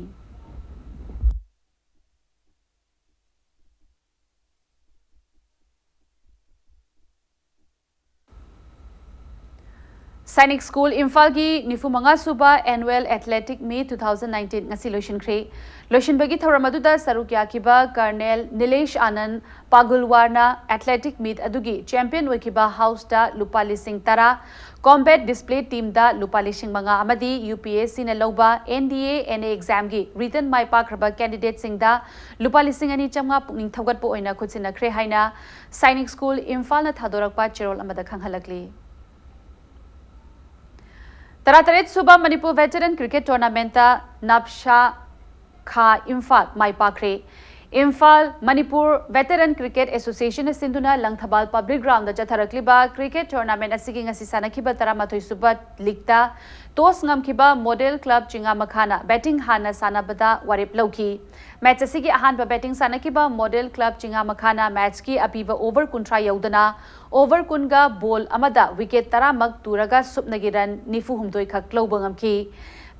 ꯁꯥꯏꯅꯤꯛ ꯁ꯭ꯀꯨꯜ ꯏꯝꯐꯥꯜꯒꯤ ꯅꯤꯐꯨ ꯃꯉꯥ ꯁꯨꯕ Annual Athletic Meet two thousand nineteen ꯉꯁꯤ ꯂꯣꯏꯁꯤꯟꯈ꯭ꯔꯦ꯫ ꯂꯣꯏꯁꯤꯟꯕꯒꯤ ꯊꯧꯔꯝ ꯑꯗꯨꯗ ꯁꯔꯨꯛ ꯌꯥꯈꯤꯕ ꯀꯔꯅꯦꯜ ꯅꯤꯂꯦꯁ ꯑꯥꯅꯟ ꯄꯥꯒꯨꯜꯋꯥꯔꯅ ꯑꯦꯊꯂꯦꯇꯤꯛ ꯃꯤꯠ ꯑꯗꯨꯒꯤ ꯆꯦꯝꯄꯤꯌꯟ ꯑꯣꯏꯈꯤꯕ ꯍꯥꯎꯁꯇ ꯂꯨꯄꯥ ꯂꯤꯁꯤꯡ ꯇꯔꯥ, ꯀꯣꯝꯕꯦꯠ ꯗꯤꯁꯄ꯭ꯂꯦ ꯇꯤꯝꯗ ꯂꯨꯄꯥ ꯂꯤꯁꯤꯡ ꯃꯉꯥ ꯑꯃꯗꯤ ꯌꯨ ꯄꯤ ꯑꯦꯁ ꯁꯤꯅ ꯂꯧꯕ N D A N A ꯑꯦꯛꯖꯥꯝꯒꯤ ꯔꯤꯇꯟ ꯃꯥꯏ ꯄꯥꯛꯈ꯭ꯔꯕ ꯀꯦꯟꯗꯤꯗꯦꯠꯁꯤꯡꯗ ꯂꯨꯄꯥ ꯂꯤꯁꯤꯡ ꯑꯅꯤ ꯆꯥꯝꯃꯉꯥ ꯄꯨꯛꯅꯤꯡ ꯊꯧꯒꯠꯄ ꯑꯣꯏꯅ ꯈꯨꯠꯁꯤꯟꯅꯈ꯭ꯔꯦ ꯍꯥꯏꯅ ꯁꯥꯏꯅꯤꯛ ꯁ꯭ꯀꯨꯜ ꯏꯝꯐꯥꯜꯅ ꯊꯥꯗꯣꯔꯛꯄ ꯆꯦꯔꯣꯜ ꯑꯃꯗ ꯈꯪꯍꯜꯂꯛꯂꯤ꯫ ꯇꯔꯥꯇꯔꯦꯠ ꯁꯨꯕ ꯃꯅꯤꯄꯨꯔ ꯚꯦꯇꯔꯟ ꯀ꯭ꯔꯤꯀꯦꯠ ꯇꯣꯔꯅꯥꯃꯦꯟꯠꯇ ꯅꯥꯞꯁꯥ ꯈꯥ ꯏꯝꯐꯥꯜ ꯃꯥꯏ ꯄꯥꯛꯈ꯭ꯔꯦ꯫ ꯏꯝꯐꯥꯜ ꯃꯅꯤꯄꯨꯔ ꯚꯦꯇꯔꯟ ꯀ꯭ꯔꯤꯀꯦꯠ ꯑꯦꯁꯣꯁꯤꯌꯦꯁꯟꯅ ꯁꯤꯟꯗꯨꯅ ꯂꯪꯊꯕꯥꯜ ꯄꯕ꯭ꯂꯤꯛ ꯒ꯭ꯔꯥꯎꯟꯗ ꯆꯠꯊꯔꯛꯂꯤꯕ ꯀ꯭ꯔꯤꯀꯦꯠ ꯇꯣꯔꯅꯥꯃꯦꯟꯠ ꯑꯁꯤꯒꯤ ꯉꯁꯤ ꯁꯥꯟꯅꯈꯤꯕ ꯇꯔꯥꯃꯥꯊꯣꯏ ꯁꯨꯕ ꯂꯤꯒꯇ ꯇꯣꯁ ꯉꯝꯈꯤꯕ ꯃꯣꯗꯦꯜ ꯀ꯭ꯂꯕ ꯆꯤꯉꯥꯃꯈꯥꯅ ꯕꯦꯇꯤꯡ ꯍꯥꯟꯅ ꯁꯥꯟꯅꯕꯗ ꯋꯥꯔꯦꯞ ꯂꯧꯈꯤ꯫ ꯃꯦꯆ ꯑꯁꯤꯒꯤ ꯑꯍꯥꯟꯕ ꯕꯦꯇꯤꯡ ꯁꯥꯟꯅꯈꯤꯕ ꯃꯣꯗꯦꯜ ꯀ꯭ꯂꯕ ꯆꯤꯉꯥꯃꯈꯥꯅ ꯃꯦꯆꯀꯤ ꯑꯄꯤꯕ ꯑꯣꯚꯔ ꯀꯨꯟꯊ꯭ꯔꯥ ꯌꯧꯗꯅ ꯑꯣꯚꯔ ꯀꯨꯟꯒ ꯕꯣꯜ ꯑꯃꯗ ꯋꯤꯀꯦꯠ ꯇꯔꯥꯃꯛ ꯇꯨꯔꯒ ꯁꯨꯞꯅꯒꯤ ꯔꯟ ꯅꯤꯐꯨ ꯍꯨꯝꯗꯣꯏ ꯈꯛ ꯂꯧꯕ ꯉꯝꯈꯤ꯫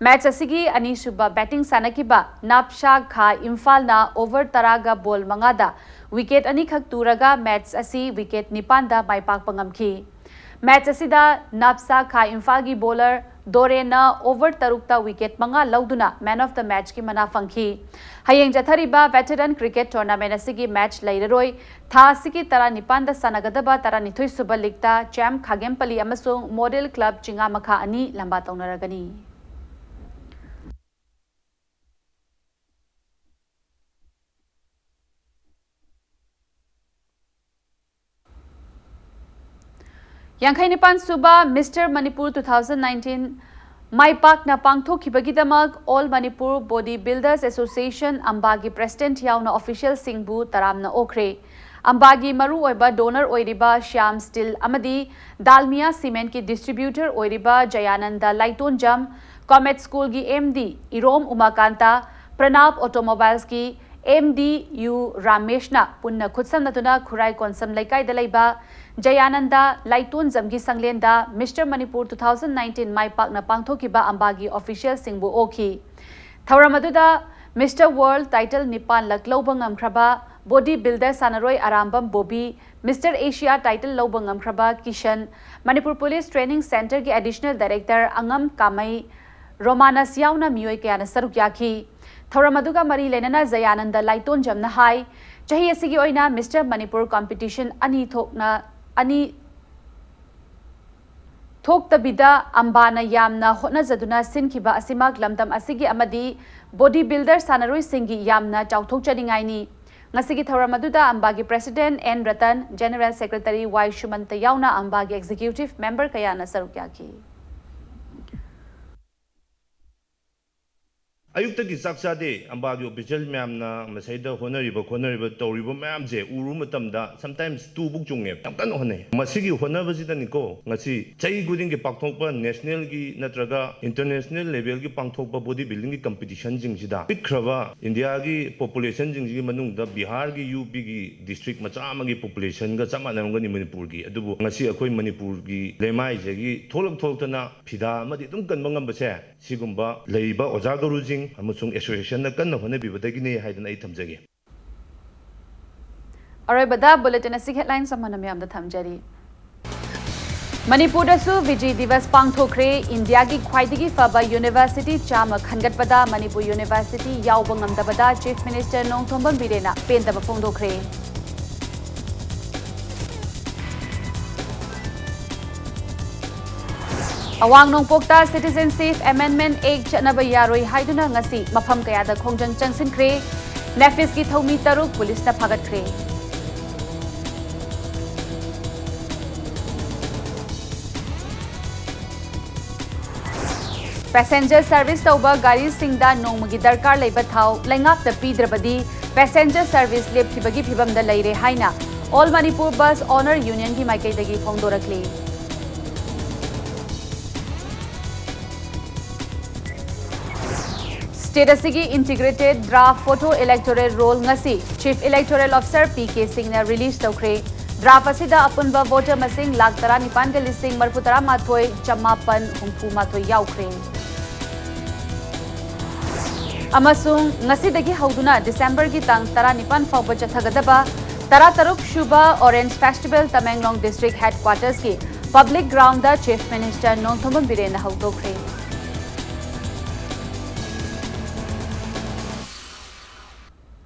ꯃꯦꯆ ꯑꯁꯤꯒꯤ ꯑꯅꯤꯁꯨꯕ ꯕꯦꯇꯤꯡ ꯁꯥꯟꯅꯈꯤꯕ ꯅꯥꯞꯁꯥ ꯈꯥ ꯏꯝꯐꯥꯜꯅ ꯑꯣꯚꯔ ꯇꯔꯥꯒ ꯕꯣꯜ ꯃꯉꯥꯗ ꯋꯤꯀꯦꯠ ꯑꯅꯤꯈꯛ ꯇꯨꯔꯒ ꯃꯦꯆ ꯑꯁꯤ ꯋꯤꯀꯦꯠ ꯅꯤꯄꯥꯟꯗ ꯃꯥꯏ ꯄꯥꯛꯄ ꯉꯝꯈꯤ꯫ ꯃꯦꯆ ꯑꯁꯤꯗ ꯅꯥꯞꯁꯥ ꯈꯥ ꯏꯝꯐꯥꯜꯒꯤ ꯕꯣꯂꯔ ꯗꯣꯔꯦꯟꯅ ꯑꯣꯚꯔ ꯇꯔꯨꯛꯇ ꯋꯤꯀꯦꯠ ꯃꯉꯥ ꯂꯧꯗꯨꯅ ꯃꯦꯟ ꯑꯣꯐ ꯗ ꯃꯦꯆꯀꯤ ꯃꯅꯥ ꯐꯪꯈꯤ꯫ ꯍꯌꯦꯡ ꯆꯠꯊꯔꯤꯕ ꯚꯦꯇꯔꯟ ꯀ꯭ꯔꯤꯀꯦꯠ ꯇꯣꯔꯅꯥꯃꯦꯟꯠ ꯑꯁꯤꯒꯤ ꯃꯦꯆ ꯂꯩꯔꯔꯣꯏ꯫ ꯊꯥ ꯑꯁꯤꯒꯤ ꯇꯔꯥꯅꯤꯄꯥꯟꯗ ꯁꯥꯟꯅꯒꯗꯕ ꯇꯔꯥꯅꯤꯊꯣꯏ ꯁꯨꯕ ꯂꯤꯒꯇ ꯆꯦꯝ ꯈꯥꯒꯦꯝꯄꯜꯂꯤ ꯑꯃꯁꯨꯡ ꯃꯣꯗꯦꯜ ꯀ꯭ꯂꯕ ꯆꯤꯉꯥꯃꯈꯥ ꯑꯅꯤ ꯂꯝꯕꯥ ꯇꯧꯅꯔꯒꯅꯤ꯫ ꯌꯥꯡꯈꯩ ꯅꯤꯄꯥꯟ ꯁꯨꯕ mister Manipur two thousand nineteen ꯃꯥꯏ ꯄꯥꯛꯅ ꯄꯥꯡꯊꯣꯛꯈꯤꯕꯒꯤꯗꯃꯛ All Manipur Body Builders Association ꯑꯝꯕꯥꯒꯤ ꯄ꯭ꯔꯦꯁꯤꯗꯦꯟꯠ ꯌꯥꯎꯅ ꯑꯣꯐꯤꯁꯤꯌꯦꯜꯁꯤꯡꯕꯨ ꯇꯔꯥꯝꯅ ꯑꯣꯛꯈ꯭ꯔꯦ꯫ ꯑꯝꯕꯥꯒꯤ ꯃꯔꯨꯑꯣꯏꯕ ꯗꯣꯅꯔ ꯑꯣꯏꯔꯤꯕ ꯁ꯭ꯌꯥꯝ ꯁ꯭ꯇꯤꯜ ꯑꯃꯗꯤ ꯗꯥꯜꯃꯤꯌꯥ ꯁꯤꯃꯦꯟꯠꯀꯤ ꯗꯤꯁꯇ꯭ꯔꯤꯕ꯭ꯌꯨꯇꯔ ꯑꯣꯏꯔꯤꯕ ꯖꯌꯥꯅꯟꯗ ꯂꯥꯏꯇꯣꯟꯖꯝ, ꯀꯣꯃꯦꯠ ꯁ꯭ꯀꯨꯜꯒꯤ ꯑꯦꯝ ꯗꯤ ꯏꯔꯣꯝ ꯎꯃꯥꯀꯥꯟꯇ, ꯄ꯭ꯔꯅꯥꯞ ꯑꯣꯇꯣꯃꯣꯕꯥꯏꯜꯁꯀꯤ ꯑꯦꯝ ꯗꯤ ꯌꯨ ꯔꯥꯃꯦꯁꯅ ꯄꯨꯟꯅ ꯈꯨꯠꯁꯝꯅꯗꯨꯅ ꯈꯨꯔꯥꯏ ꯀꯣꯟꯁꯝ ꯂꯩꯀꯥꯏꯗ ꯂꯩꯕ ꯖꯌꯥꯅꯟꯗ ꯂꯥꯏꯇꯣꯟꯖꯝꯒꯤ ꯁꯪꯂꯦꯟꯗ mister Manipur two thousand nineteen ꯃꯥꯏ ꯄꯥꯛꯅ ꯄꯥꯡꯊꯣꯛꯈꯤꯕ ꯑꯝꯕꯥꯒꯤ ꯑꯣꯐꯤꯁꯤꯌꯦꯜꯁꯤꯡꯕꯨ ꯑꯣꯛꯈꯤ꯫ ꯊꯧꯔꯝ ꯑꯗꯨꯗ ꯃꯤꯁꯇꯔ ꯋꯥꯔꯜꯗ ꯇꯥꯏꯇꯜ ꯅꯤꯄꯥꯟꯂꯛ ꯂꯧꯕ ꯉꯝꯈ꯭ꯔꯕ ꯕꯣꯗꯤ ꯕꯤꯜꯗꯔ ꯁꯥꯟꯅꯔꯣꯏ Arambam Bobby, mister Asia title ꯂꯧꯕ ꯉꯝꯈ꯭ꯔꯕ ꯀꯤꯁꯟ, ꯃꯅꯤꯄꯨꯔ ꯄꯨꯂꯤꯁ ꯇ꯭ꯔꯦꯅꯤꯡ ꯁꯦꯟꯇꯔꯒꯤ ꯑꯦꯗꯤꯁꯅꯦꯜ ꯗꯥꯏꯔꯦꯛꯇꯔ ꯑꯉꯝ ꯀꯥꯃꯩ, ꯔꯣꯃꯥꯅꯁ ꯌꯥꯎꯅ ꯃꯤꯑꯣꯏ ꯀꯌꯥꯅ ꯁꯔꯨꯛ ꯌꯥꯈꯤ꯫ ꯊꯧꯔꯝ ꯑꯗꯨꯒ ꯃꯔꯤ ꯂꯩꯅꯅ ꯖꯌꯥꯅꯟꯗ ꯂꯥꯏꯇꯣꯟꯖꯝꯅ ꯍꯥꯏ, ꯆꯍꯤ ꯑꯁꯤꯒꯤ ꯑꯣꯏꯅ ꯃꯤꯁꯇꯔ ꯃꯅꯤꯄꯨꯔ ꯀꯝꯄꯤꯇꯤꯁꯟ ꯑꯅꯤ ꯊꯣꯛꯅ, ꯑꯅꯤ ꯊꯣꯛꯇꯕꯤꯗ ꯑꯝꯕꯥꯅ ꯌꯥꯝꯅ ꯍꯣꯠꯅꯖꯗꯨꯅ ꯁꯤꯟꯈꯤꯕ ꯑꯁꯤꯃꯛ ꯂꯝꯗꯝ ꯑꯁꯤꯒꯤ ꯑꯃꯗꯤ ꯕꯣꯗꯤ ꯕꯤꯜꯗꯔ ꯁꯥꯟꯅꯔꯣꯏꯁꯤꯡꯒꯤ ꯌꯥꯝꯅ ꯆꯥꯎꯊꯣꯛꯆꯅꯤꯡꯉꯥꯏꯅꯤ꯫ ꯉꯁꯤꯒꯤ ꯊꯧꯔꯝ ꯑꯗꯨꯗ ꯑꯝꯕꯥꯒꯤ president N Ratan, general secretary Y Sumanta ꯌꯥꯎꯅ ꯑꯝꯕꯥꯒꯤ ꯑꯦꯛꯖꯤꯀ꯭ꯌꯨꯇꯤꯚ ꯃꯦꯝꯕꯔ ꯀꯌꯥꯅ ꯁꯔꯨꯛ ꯌꯥꯈꯤ꯫ ꯑꯌꯨꯛꯇꯒꯤ ꯆꯥꯛ ꯆꯥꯗꯦ꯫ ꯑꯝꯕꯥꯒꯤ ꯑꯣꯐꯤꯁꯤꯌꯦꯜ ꯃꯌꯥꯝꯅ ꯃꯁꯤꯗ ꯍꯣꯠꯅꯔꯤꯕ ꯈꯣꯠꯅꯔꯤꯕ ꯇꯧꯔꯤꯕ ꯃꯌꯥꯝꯁꯦ ꯎꯔꯨꯕ ꯃꯇꯝꯗ sometimes ꯇꯨꯕꯨꯛ ꯆꯨꯡꯉꯦ꯫ ꯌꯥꯝ ꯀꯟꯅ ꯍꯣꯠꯅꯩ꯫ ꯃꯁꯤꯒꯤ ꯍꯣꯠꯅꯕꯁꯤꯗꯅꯤꯀꯣ ꯉꯁꯤ ꯆꯍꯤ ꯈꯨꯗꯤꯡꯒꯤ ꯄꯥꯡꯊꯣꯛꯄ ꯅꯦꯁꯅꯦꯜꯒꯤ ꯅꯠꯇ꯭ꯔꯒ ꯏꯟꯇꯔꯅꯦꯁꯅꯦꯜ ꯂꯦꯚꯦꯜꯒꯤ ꯄꯥꯡꯊꯣꯛꯄ ꯕꯣꯗꯤ ꯕꯤꯜꯗꯤꯡꯒꯤ ꯀꯝꯄꯤꯇꯤꯁꯟꯁꯤꯡꯁꯤꯗ ꯄꯤꯛꯈ꯭ꯔꯕ ꯏꯟꯗꯤꯌꯥꯒꯤ ꯄꯣꯄꯨꯂꯦꯁꯟꯁꯤꯡꯁꯤꯒꯤ ꯃꯅꯨꯡꯗ ꯕꯤꯍꯥꯔꯒꯤ ꯌꯨ ꯄꯤꯒꯤ ꯗꯤꯁꯇ꯭ꯔꯤꯛ ꯃꯆꯥ ꯑꯃꯒꯤ ꯄꯣꯄꯨꯂꯦꯁꯟꯒ ꯆꯞ ꯃꯥꯟꯅꯔꯝꯒꯅꯤ ꯃꯅꯤꯄꯨꯔꯒꯤ꯫ ꯑꯗꯨꯕꯨ ꯉꯁꯤ ꯑꯩꯈꯣꯏ ꯃꯅꯤꯄꯨꯔꯒꯤ ꯂꯩꯃꯥꯏꯁꯤꯗꯒꯤ ꯊꯣꯛꯂꯛ ꯊꯣꯛꯂꯛꯇꯅ ꯐꯤꯗꯥ ꯑꯃꯗꯤ ꯑꯗꯨꯝ ꯀꯟꯕ ꯉꯝꯕꯁꯦ ꯁꯤꯒꯨꯝꯕ ꯂꯩꯔꯤꯕ ꯑꯣꯖꯥ ꯒꯨꯔꯨꯁꯤꯡ ꯑꯃꯁꯨꯡ ꯑꯦꯁꯣꯁꯤꯌꯦꯁꯟꯅ ꯀꯟꯅ ꯍꯣꯠꯅꯕꯤꯕꯗꯒꯤꯅꯤ ꯍꯥꯏꯗꯅ ꯑꯩ ꯊꯝꯖꯒꯦ꯫ ꯑꯔꯣꯏꯕꯗ ꯕꯨꯂꯦꯇꯤꯟ ꯑꯁꯤꯒꯤ ꯍꯦꯗꯂꯥꯏꯟꯁ ꯑꯃꯅ ꯃꯌꯥꯝꯗ ꯊꯝꯖꯔꯤ꯫ ꯃꯅꯤꯄꯨꯔꯗꯁꯨ ꯕꯤꯖꯤ ꯗꯤꯕꯁ ꯄꯥꯡꯊꯣꯛꯈ꯭ꯔꯦ꯫ ꯏꯟꯗꯤꯌꯥꯒꯤ ꯈ꯭ꯋꯥꯏꯗꯒꯤ ꯐꯕ ꯌꯨꯅꯤꯚꯔꯁꯤꯇꯤ ꯆꯥꯝꯃ ꯈꯟꯒꯠꯄꯗ ꯃꯅꯤꯄꯨꯔ ꯌꯨꯅꯤꯚꯔꯁꯤꯇꯤ ꯌꯥꯎꯕ ꯉꯝꯗꯕꯗ ꯆꯤꯐ ꯃꯤꯅꯤꯁꯇꯔ ꯅꯣꯡꯊꯣꯝꯕꯝ ꯕꯤꯔꯦꯟꯅ ꯄꯦꯟꯗꯕ ꯐꯣꯡꯗꯣꯛꯈ꯭ꯔꯦ꯫ ꯑꯋꯥꯡ ꯅꯣꯡꯄꯣꯛꯇ ꯁꯤꯇꯤꯖꯦꯟꯁꯤꯞ ꯑꯦꯃꯦꯟꯗꯃꯦꯟꯠ ꯑꯦꯛ ꯆꯠꯅꯕ ꯌꯥꯔꯣꯏ ꯍꯥꯏꯗꯨꯅ ꯉꯁꯤ ꯃꯐꯝ ꯀꯌꯥꯗ ꯈꯣꯡꯖꯪ ꯆꯪꯁꯤꯟꯈ꯭ꯔꯦ꯫ ꯅꯦꯐꯤꯁꯀꯤ ꯊꯧꯃꯤ ꯇꯔꯨꯛ ꯄꯨꯂꯤꯁꯅ ꯐꯥꯒꯠꯈ꯭ꯔꯦ꯫ ꯄꯦꯁꯦꯟꯖꯔ ꯁꯔꯚꯤꯁ ꯇꯧꯕ ꯒꯥꯔꯤꯁꯤꯡꯗ ꯅꯣꯡꯃꯒꯤ ꯗꯔꯀꯥꯔ ꯂꯩꯕ ꯊꯥꯎ ꯂꯩꯉꯥꯛꯇ ꯄꯤꯗ꯭ꯔꯕꯗꯤ Passenger service ꯂꯦꯞꯈꯤꯕꯒꯤ ꯐꯤꯚꯝꯗ ꯂꯩꯔꯦ ꯍꯥꯏꯅ All Manipur Bus Owner Union ꯒꯤ ꯃꯥꯏꯀꯩꯗꯒꯤ ꯐꯣꯡꯗꯣꯔꯛꯂꯤ꯫ State ꯑꯁꯤꯒꯤ Integrated Draft Photo Electoral Roll ꯉꯁꯤ Chief Electoral Officer P K ꯁꯤꯡꯅ release ꯇꯧꯈ꯭ꯔꯦ꯫ Draft ꯑꯁꯤꯗ ꯑꯄꯨꯟꯕ voter ꯃꯁꯤꯡ ꯂꯥꯈ ꯇꯔꯥꯅꯤꯄꯥꯟꯒ ꯂꯤꯁꯤꯡ ꯃꯔꯤꯐꯨ ꯇꯔꯥ ꯃꯥꯊꯣꯏ ꯆꯃꯥꯄꯟ ꯍꯨꯝꯐꯨ ꯃꯥꯊꯣꯏ ꯌꯥꯎꯈ꯭ꯔꯦ꯫ ꯑꯃꯁꯨꯡ ꯉꯁꯤꯗꯒꯤ ꯍꯧꯗꯨꯅ December ꯒꯤ ꯇꯥꯡ ꯇꯔꯥꯅꯤꯄꯥꯟ ꯐꯥꯎꯕ ꯆꯠꯊꯒꯗꯕ ꯇꯔꯥꯇꯔꯨꯛ ꯁꯨꯕ Orange Festival Tamenglong District Headquarters ꯀꯤ public ground ꯗ Chief Minister ꯅꯣꯡꯊꯣꯝꯕꯝ ꯕꯤꯔꯦꯟꯅ ꯍꯧꯗꯣꯛꯈ꯭ꯔꯦ꯫